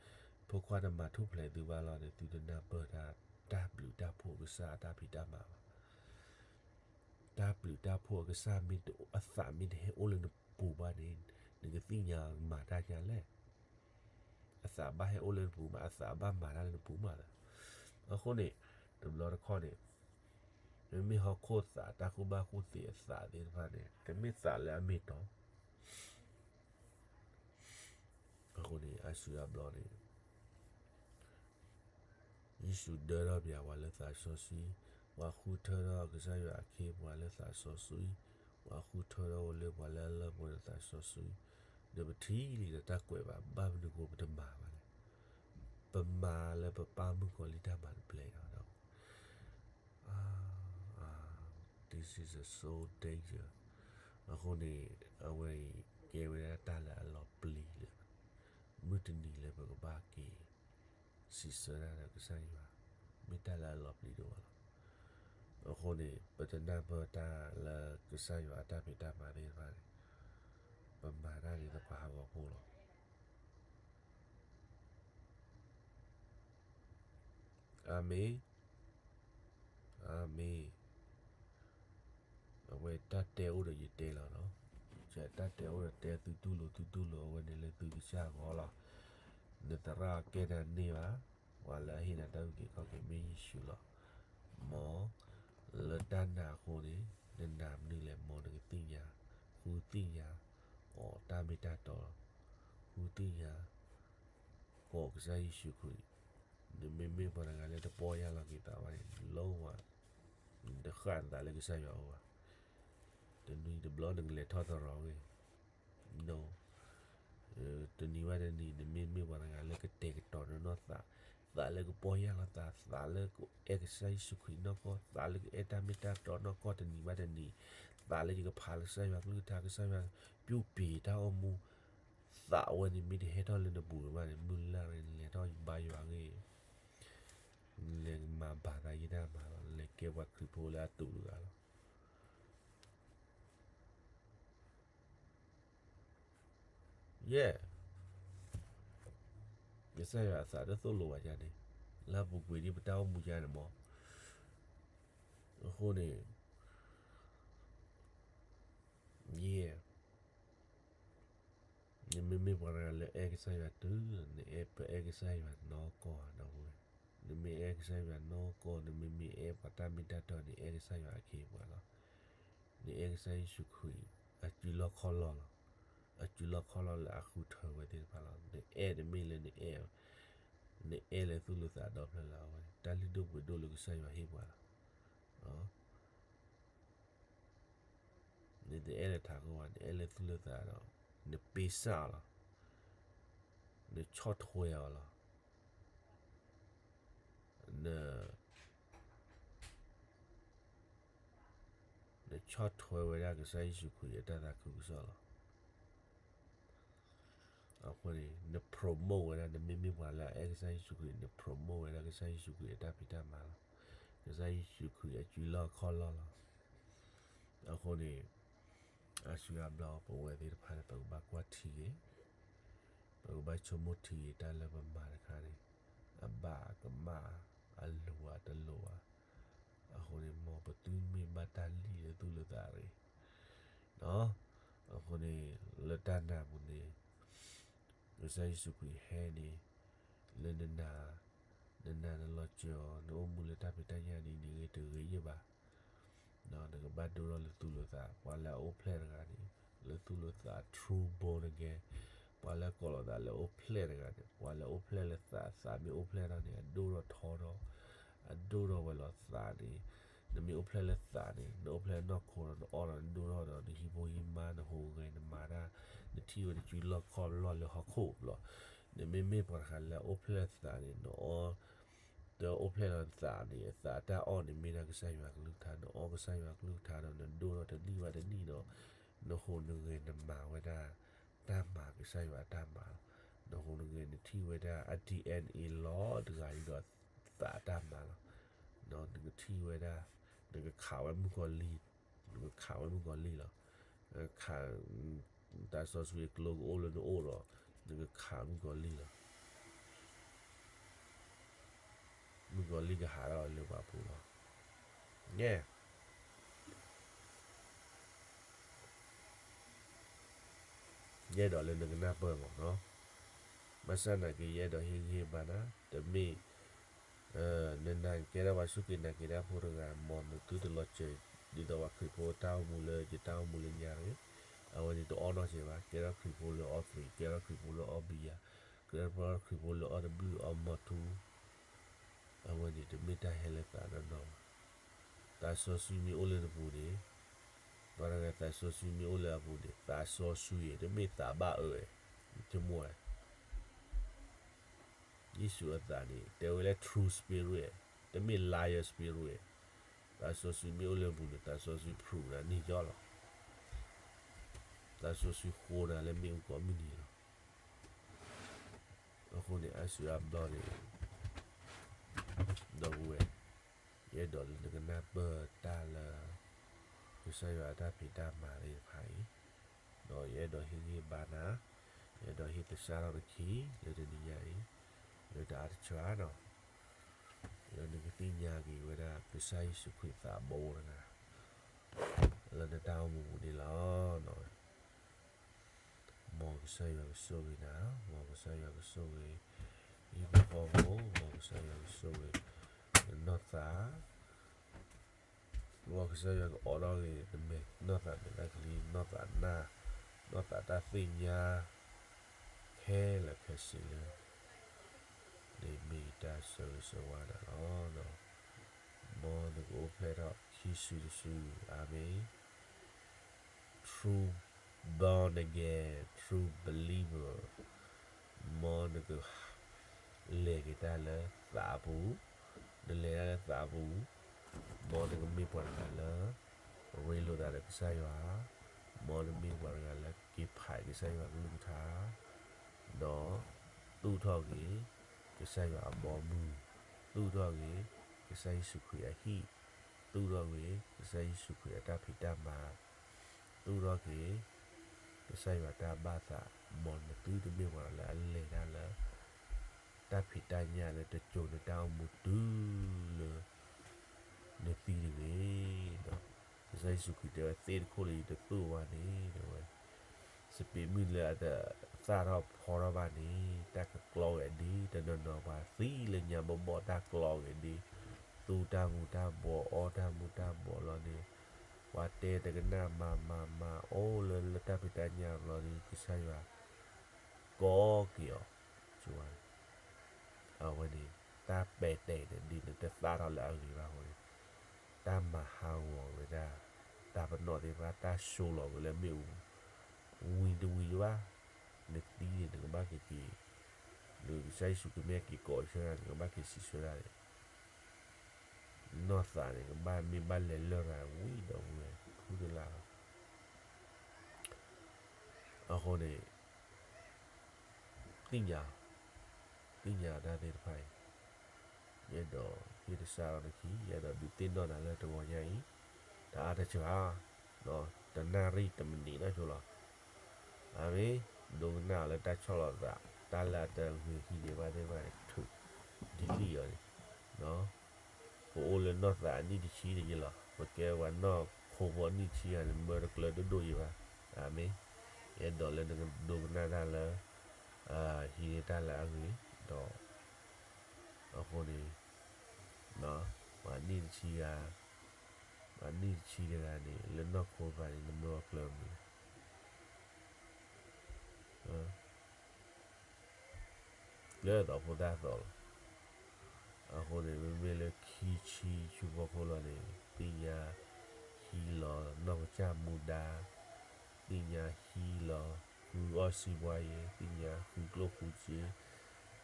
ဖိခွါတမၤထူၣ်ဖျဲးသုဘၣ်လီၤန့ၣ် သုတနၢ်ပၢၢ်တၢ် တၢ်ဘျုးတၢ်ဖှိၣ်အကစၢ်အတၢ်ဖံးတၢ်မၤဘၣ်. တၢ်ဘျုးတၢ်ဖှိၣ်အကစၢ်မ့ၢ်တအိၣ် အသးမ့ၢ်တဟဲအိၣ်လၢနပူၤဘၣ်န့ၣ် နကသ့ၣ်ညါမၤတၢ်ဒ်လဲၣ်. အသးဘၣ်ဟဲအိၣ်လၢနပူၤမး အသးဘၣ်မၤတၢ်လၢနပူၤမးလီၤ. အဃိန့ၣ် တဘျီတခီၣ်န့ၣ် မ့မ့ၢ်ဟီၣ်ခိၣ်သး တၢ်ကူၣ်ဘၣ်ကူၣ်သ့အသးသ့ၣ်တဖၣ်န့ၣ် တမ့ၢ်သးလၢအမ့ၢ်တီ အဃိန့ၣ် အါစုအါဘျီန့ၣ် ယ့ၣ်ၡူးဒၢထီၣ်ပှၤလၢသးစီဆှံ, ပှၤဃုထၢထီၣ်ကစၢ်ယွၤအခ့အပှၤလၢသးစီဆှံ, ပှၤဃုထၢထီၣ်ဝဲလၢပှၤလၢအလၢပှဲၤဒီးသးစီဆှံ, ဒီးပထံၣ်လံဒီးတၢ်ကွဲးဘၣ် ဘၣ်မနုၤအဃိပတမၤဘၣ်လဲၣ်. ပမၤလၢပပၢ်မုၣ်ကီၤလံၢ်တၢ်မၤတဘျဲၣ်ဒီး this is a so danger. အဃိန့ၣ် အဝဲအံၤကဲဝဲဒၣ်တၢ်လၢအလီၤပျံၤလၢ မုၢ်တနံၤလၢပကဘၣ်က့ၤ စံးဆၢတၢ်ဒီးကစၢ်ယွၤ မ့ၢ်တၢ်လၢအလီၤပျံၤဒိၣ်မးလီၤ. အဃိန့ၣ် ပတနၢ်ပၢၢ်တၢ်လၢကစၢ်ယွၤအတၢ်ဖံးတၢ်မၤသ့ၣ်တဖၣ်န့ၣ် ပမၤတၢ်န့ၣ်သပှၢ်ဟးဂီၤဖိလီၤ. အၤမ့ၣ်, အၤမ့ၣ်. အဝဲတၢ်တဲအိၣ်ဒီးယတဲလီၤလီၤ. တၢ်တဲအိၣ်ဒီးတဲသုတူၢ်လိာ် သုတူၢ်လိာ်အဝဲန့ၣ်လၢသုကစၢ်အဂီၢ်လီၤ. နသရၣ်ကဲတၢ်န့ၢ်ဘၣ်, ပှၤလၢအဟ့ၣ်နၤတၢ်အုၣ်က့ၤခီၣ်က့ၤမ့ၢ်ယ့ၣ်ၡူးလီၤ. မ်လၢတၢ်နာ်အဃိန့ၣ် နနာ်မနုၤလဲၣ် မ်နကသ့ၣ်ညါ, ဃုသ့ၣ်ညါ အီၤတၢ်မ့ၢ်တၢ်တီလီၤ. ဃုသ့ၣ်ညါ ကိးကစၢ်ယ့ၣ်ၡူးခရံာ်, နမ့မ့ၢ်ပှၤတဂၤလၢတပီၢ်ယၢ်လီၤက့ၤသးဘၣ်န့ၣ် လီဝါ, နတဃၣ်နသးလၢကစၢ်ယွၤအအိၣ်ဘၣ်. တနံၤတဘျီနကလဲၤထီၣ်သရိာ်ဂ့ၤ, တနံၤဘၣ်တနံၤ နမ့မ့ၢ်ပှၤတဂၤလၢကတဲာ်ကတီၤနနီၢ်သး, သးလၢကပီၢ်ယၢ်လီၤသး, သးလၢကအဲၣ်ကစၢ်ယ့ၣ်ၡူးခရံာ်နီၢ်ကီၢ်, သးလၢကအဲၣ်တၢ်မ့ၢ်တၢ်တီနီၢ်ကီၢ်တနံၤဘၣ်တနံၤ, သးလၢယကဖးလၢကစၢ်ယွၤကလုၢ်ကထါ, ကစၢ်ယွၤပျၢ်ပ့ၤတၢ်အိၣ်မူ, သးဝဲန့ၣ်မ့ၢ်တဟဲထီၣ်လၢနပူၤဘၣ်န့ၣ် မုၢ်လၢ်န့ၣ် နလဲၤထီၣ်ယဘါယွၤဂ့ၢ်, နလဲၤမၤဘၣ်သးယတၢ်မၤလီၤ, နလဲၤကဲပှၤခရံာ်ဖိလၢအတူၢ်တဂၤလီၤ. ယဲၢ်, ကစၢ်ယွၤအသးတသိၣ်လိဘၣ်ယၤန့ၣ်, လၢအပူၤကွံာ်ဒ်ပတၢ်အိၣ်မူယၤန့ၣ်မး, အဃိန့ၣ်, ယဲၢ်, နမ့မ့ၢ်ပှၤတဂၤလၢအဲၣ်ကစၢ်ယွၤတုၤ, နအဲၣ်ပအဲၣ်ကစၢ်ယွၤနီၢ်ကီၢ်ဒီပုၢ်ဝဲၢ်, နမ့ၢ်အဲၣ်ကစၢ်ယွၤနီၢ်ကီၢ်, နမ့မ့ၢ်အဲၣ်ပှၤတၢ်မ့ၢ်တၢ်တီန့ၣ် အဲၣ်ကစၢ်ယွၤအခ့အပှၤလီၤ. နအဲၣ်ကစၢ်ယ့ၣ်ၡူးခရံာ်, အစုလီၢ်ခီၣ်လီၢ်လီၤ. အစုလီၢ်ခီၣ်လီၢ်လၢအဃုထၢဝဲသ့ၣ်တဖၣ်လီၤ. နအဲၣ်တမ့ၢ်လၢနအဲၣ်, နအဲၣ်လၢသူၣ်လၢသးဒီဖျၢၣ်လၢအဝဲ, တၢ်လုၢ်ဒိၣ်ပှ့ၤဒိၣ်လၢကစၢ်ယွၤဟ့ၣ်ပှၤလီၤ. နတအဲၣ်လၢထးခိၣ်ဘၣ်, နအဲၣ်လၢသူၣ်လၢသးဒီး, နပ့စၢ်အီၤလီၤ. နဆီၣ်ထွဲအီၤလီၤ. န နဆီၣ်ထွဲဝဲဒၣ်ကစၢ်ယ့ၣ်ၡူးခရံာ်အတၢ်သးခုကစီၣ်လီၤ. အဃိန့ၣ် န promote ဝဲဒၣ်, နမ့မ့ၢ်ပှၤလၢအအဲၣ်ကစၢ်ယ့ၣ်ၡူးခရံာ်, န promote ဝဲဒၣ်ကစၢ်ယ့ၣ်ၡူးခရံာ်အတၢ်ဖံးတၢ်မၤလီၤ. ကစၢ်ယ့ၣ်ၡူးခရံာ်အစုလီၢ်ခီၣ်လီၢ်လီၤ. အဃိန့ၣ် အါစုအါဘျီပဝဲသ့ၣ်တဖၣ်န့ၣ် ပကဘၣ်ကွၢ်ထံဂ့ၤ, ပကဘၣ်ဆိကမိၣ်ထံဂ့ၤ တၢ်လၢပမၤတခါန့ၣ် အဘၣ်အကမၣ်, အလိၤဧါတလိၤဧါ. အဃိန့ၣ် မ်ပသုမ့ၢ်ဘၣ်တၢ်လံၣ်လၢသူၣ်လၢသးတဂ့ၤ. အဃိန့ၣ် လၢတၢ်နာ်ပူၤန့ၣ် ကစၢ်ယ့ၣ်ၡူးခရံာ်ဟဲန့ၣ် လၢနနာ်, နနာ်နလီၤစၢၤအီၤ, နအိၣ်မူလၢတၢ်ဖံးတၢ်ညၣ်ဒ်န့ၣ်ဂ့ၤ တဂ့ၤယဲၢ်ဘၣ်. နကဘၣ်ဒိထီၣ်လၢသူၣ်လၢသး, ပှၤလၢအအိၣ်ဖျဲၣ်တဂၤန့ၣ် လၢသူၣ်လၢသး true born again, ပှၤလၢကိးလီၤသးလၢအိၣ်ဖျဲၣ်တဂၤန့ၣ်, ပှၤလၢအိၣ်ဖျဲၣ်လၢသး, သးမ့ၢ်အိၣ်ဖျဲၣ်ထီၣ်န့ၣ် အဒိၣ်ထီၣ်ထီထီၣ်, အဒိၣ်ထီၣ်ဝဲလီၤသးန့ၣ်, နမ့ၢ်အိၣ်ဖျဲၣ်လၢသးန့ၣ် နအိၣ်ဖျဲၣ်လၢနီၢ်ခိဒီး နအီၣ်ဒီးနဒိၣ်ထီၣ်ဒီး နဟံးဖိဟံးမါ, နဟူးဂဲၤနမၤတၢ်, နထံၣ်ဝဲနစုလီၢ်ခီၣ်လီၢ်လၢဟီၣ်ခိၣ်ဘျီ, နမ့မ့ၢ်ပှၤတဂၤလၢအအိၣ်ဖျဲၣ်လၢသးန့ၣ် နအီၣ် တအိၣ်ဖျဲၣ်လၢသးန့ၣ် အသးတၢ်အီၣ်န့ၣ် မ့ၢ်ဒၣ်ကစၢ်ယွၤကလုၢ်ကထါ, နအီၣ်ကစၢ်ယွၤကလုၢ်ကထါဒီး နဒိၣ်ထီၣ်တနံၣ်ဘၣ်တနံၣ်ဒီး နဟူးနဂဲၤနမၤဝဲဒၣ် တၢ်မၤကစၢ်ယွၤအတၢ်မၤလီၤ. နဟူးနဂဲၤနထံၣ်ဝဲဒၣ်အ DNA လီၤတဂၤအံၤဒီး သးအတၢ်မၤလီၤ. နကထံၣ်ဝဲဒၣ် နကခးဝဲမုၣ်ကီၤလံၢ်, နကခးဝဲမုၣ်ကီၤလံၢ်လီၤ. ခး သးစီဆှံအကျိကအိၣ်လၢနအိၣ်ဒီး နကခးမုၣ်ကီၤလံၢ်လီၤ. မုၣ်ကီၤလံၢ်ကဟးထီၣ်လၢပှၤပူၤလီၤ. ယဲၢ် ယအဲၣ်ဒိးလၢနကနၢ်ပၢၢ်မးနီၤ. ဘၣ်ဆၣ်နာ်က့ ယအဲၣ်ဒိးဟ့ၣ်ဂံၢ်ဟ့ၣ်ဘါနၤ, တမ့ၢ် နနာ်ကဲထီၣ်ပှၤစူၢ်က့ၤနာ်က့ၤတၢ်ဖိတဂၤ မ်နသုတလီၤစၢၤ ဒ်သိးပှၤခရံာ်ဖိတၢ်အိၣ်မူလၢယတၢ်အိၣ်မူလၢညါတဂ့ၤ. အဝဲန့ၣ်တအီၣ်နီတစဲးဘၣ်. ကဲထီၣ်ခရံာ်ဖိလၢအီသံး, ကဲထီၣ်ခရံာ်ဖိလၢအီဘံယၤ, ကဲထီၣ်ခရံာ်ဖိလၢအီတဘျုးအီမီၤထူ အဝဲန့ၣ်တမ့ၢ်တၢ်ဟဲလၢသးနီၢ်နီၢ်ဘၣ်. သးစီဆှံမ့ၢ်အိၣ်လၢနပူၤန့ၣ်, ပှၤတဂၤသးစီဆှံမ့ၢ်အိၣ်လၢအပူၤန့ၣ် သးစီဆှံ တမ့ၢ်သးဘၣ်အၢ, ဆိကမိၣ်ဝဲ ယ့ၣ်ၡူးအသးန့ၣ် တဲဝဲလၢ true spirit, တမ့ၢ် liar spirit. သးစီဆှံမ့ၢ်အိၣ်လၢနပူၤန့ၣ် သးစီဆှံ prove နၤန့ၢ်ကီၢ်လီၤ. သးစီဆှံဃိနၤလၢမ့ၣ်အူကိးမုၢ်နံၤလီၤ. အဃိန့ၣ် အါစုအါဘျီန့ၣ် ဒီပုၢ်ဝဲၢ်, ယအဲၣ်ဒိးလၢနကနၢ်ပၢၢ်တၢ်လၢ ကစၢ်ယွၤအတၢ်ဖံးတၢ်မၤသ့ၣ်တဖၣ်အံၤ, ဒီးယအဲၣ်ဒိးဟ့ၣ်ဂံၢ်ဘါနၤ, ယအဲၣ်ဒိးဟ့ၣ်သဆၣ်ထီၣ်နခံ လၢတနံၤညါအံၤ, လၢတအါတစှၤဒီး လၢနကသ့ၣ်ညါက့ၤဝဲဒၣ် ကစၢ်ယ့ၣ်ၡူးခရံာ်သးဘိတဂၤ လၢနတၢ်အိၣ်မူပူၤန့ၣ်လီၤ. မ်ကစၢ်ယွၤကဆိၣ်ဂ့ၤနၤ, မ်ကစၢ်ယွၤကဆိၣ်ဂ့ၤ ဟံၣ်ဖိဃီဖိ, မ်ကစၢ်ယွၤကဆိၣ်ဂ့ၤ နနီၢ်သး မ်ကစၢ်ယွၤကအိးထီၣ်ဂ့ၤ နမဲာ်နီၢ်သးမဲာ်သၣ်ကလံၤ, နီၢ်သးနၢ်, နီၢ်သးတၢ်သ့ၣ်ညါ ခဲလၢာ်ခဲဆ့လၢ န့ၣ်မ့ၢ်တၢ်ဆၢဂ့ၤဆၢဝါနၤလီၤ. မ်နကအိၣ်ဖျဲၣ်ထီၣ်ခံစုတစု, အၤမ့ၣ်. True born again, true believer. မ်နက လဲၤက့ၤတၢ်လၢသးအပူၤ, နလဲၤတၢ်လၢသးအပူၤ, မ်နကမ့ၢ်ပှၤတဂၤလၢ ရ့လိာ်သးဒီးကစၢ်ယွၤ, မ်နမ့ၢ်ပှၤတဂၤလၢက့ၤဖးကစၢ်ယွၤကလုၢ်ကထါ, ဒီးသူၣ်ထီၣ်က့ၤ ကစၢ်ယွၤအဘီအမုၢ်, သူၣ်ထီၣ်က့ၤ ကစၢ်ယ့ၣ်ၡူးခရံာ်အဟံၣ်, သူၣ်ထီၣ်က့ၤ ကစၢ်ယ့ၣ်ၡူးခရံာ်အတၢ်ဖံးတၢ်မၤ, သူၣ်ထီၣ်က့ၤ ကစၢ်ယွၤတၢ်ဘၣ်သး, မ်နသုတမ့ၢ်ပှၤလၢအလဲၤတၢ်လၢ တၢ်ဖံးတၢ်ညၣ်လၢတစိၤနတၢ်အိၣ်မူတုၤလၢ နသံတဂ့ၤ, ကစၢ်ယ့ၣ်ၡူးခရံာ်တဲဝဲ သ့ၣ်တခိၣ်လၢယတသိၣ်ဘၣ်န့ၣ် တဲဝဲ စပံးမုၢ်လၢအတသၣ်ထီၣ်ဖီထီၣ်ဘၣ်န့ၣ် တၢ်ကကျီဂဲၤဒ့, တနီၤနီၤပှၤသံလၢညါဘီၣ်ဘီၣ် တၢ်ကျီဂဲၤဒ့, သူတၢ်မူၤတၢ်ဘှီး အီၣ်တၢ်မူၤတၢ်ဘှီးလီၤန့ၣ်, ပှၤတဲတကနၣ် မၤမၤမၤ အိၣ်လၢလၢတၢ်ဖံးတၢ်ညၣ်ဘျီဒီး ကစၢ်ယွၤ ကိးက့ၤအီၤ, အဝဲန့ၣ် တၢ်ပဲာ်တဲာ်န့ၣ် ဒ်နတသၣ်ထီၣ်လၢအဂ့ၤဘၣ်အဃိန့ၣ်, တၢ်မၤဟးဂီၤဝဲဒၣ် တၢ်ပနီၣ်သ့ၣ်တဖၣ် တၢ်ဆိလီၤဝဲလၢမ့ၣ်အူ ဝံၤတဝံၤဒံးဘၣ်, နသံန့ၣ် နကဘၣ်က့ၤက့ၤ, နကစၢ်ယ့ၣ်ၡူးခရံာ်မ့ၢ်က့ၤကိးဆၢဒၣ် နကဘၣ်က့ၤစံးဆၢဒၣ်န့ၣ်, နီၢ်သးန့ၣ် ကဘၣ်မ့ၢ်ဘၣ်လဲၤလၢၢ်ရၤဝံၤဒီးဝဲ ဖုတလၢ်လီၤ. အဃိန့ၣ် သ့ၣ်ညါ, သ့ၣ်ညါတၢ်သ့ၣ်တဖၣ်အံၤ, ယအဲၣ်ဒိးဟ့ၣ်သဆၣ်ထီၣ်နခံ, ယအဲၣ်ဒိးဒုးသ့ၣ်နီၣ်နၤလၢတဂီၤညါအံၤ, တအါတစှၤ, တနၣ်ရံၣ်တမံးနံးနီၢ်ဆိလီၤ. အၤမ့ၣ်, ဒိကနၣ်အီၤလၢတၢ်ဆီၣ်လီၤသး, တၢ်လၢအတဂ့ၤဟံးန့ၢ်ဘၣ်သ့ၣ်တဖၣ်န့ၣ် ထုး, delete အီၤန့ၣ်, ပအိၣ်လၢနီၢ်သးအနံၣ်တဆံတယံၤလီၤ. ပကဲပှၤနီၢ်ခိဖိအနံၣ်တဆံဂၤန့ၣ် မၢတကျၢၤဒိၣ်ဒိၣ်ယံၤဘၣ်. အၤမ့ၣ်. ယအဲၣ်ဒိးလၢနကဒိကနၣ်တၢ်လၢ ဟံးန့ၢ်တၢ်လၢအဂ့ၤဒီး အဃိန့ၣ် ပှၤနံၣ်တဆံဂၤ, ပှၤနံၣ်တဆံတဂၤန့ၣ် လၢနီၢ်ခိတဖၣ်န့ၣ် နမၢအီၤကျၢၤမနုၤလဲၣ်. ကျၢၤသိးဖိတၢ်သိးလီၤ. အဃိန့ၣ် မ့မ့ၢ်လၢခံဆံဆူဖီခိၣ်လီၤန့ၣ် သ့ၣ်ညါဟံးလီၤနီၢ်ကစၢ်မူဒါ, သ့ၣ်ညါဟံးလီၤ ဃုအီၣ်စံးဘှါယဲ, သ့ၣ်ညါဃုကျိၣ်ဃုစ့,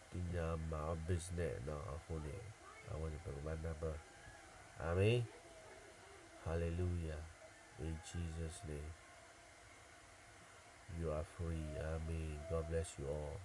သ့ၣ်ညါမၤအီၣ် business နီၤ. အဃိန့ၣ် အဝဲန့ၣ်ပကဘၣ်နၢ်ပၢၢ်. အၤမ့ၣ်. Hallelujah. In Jesus' name. You are free. Amen. God bless you all.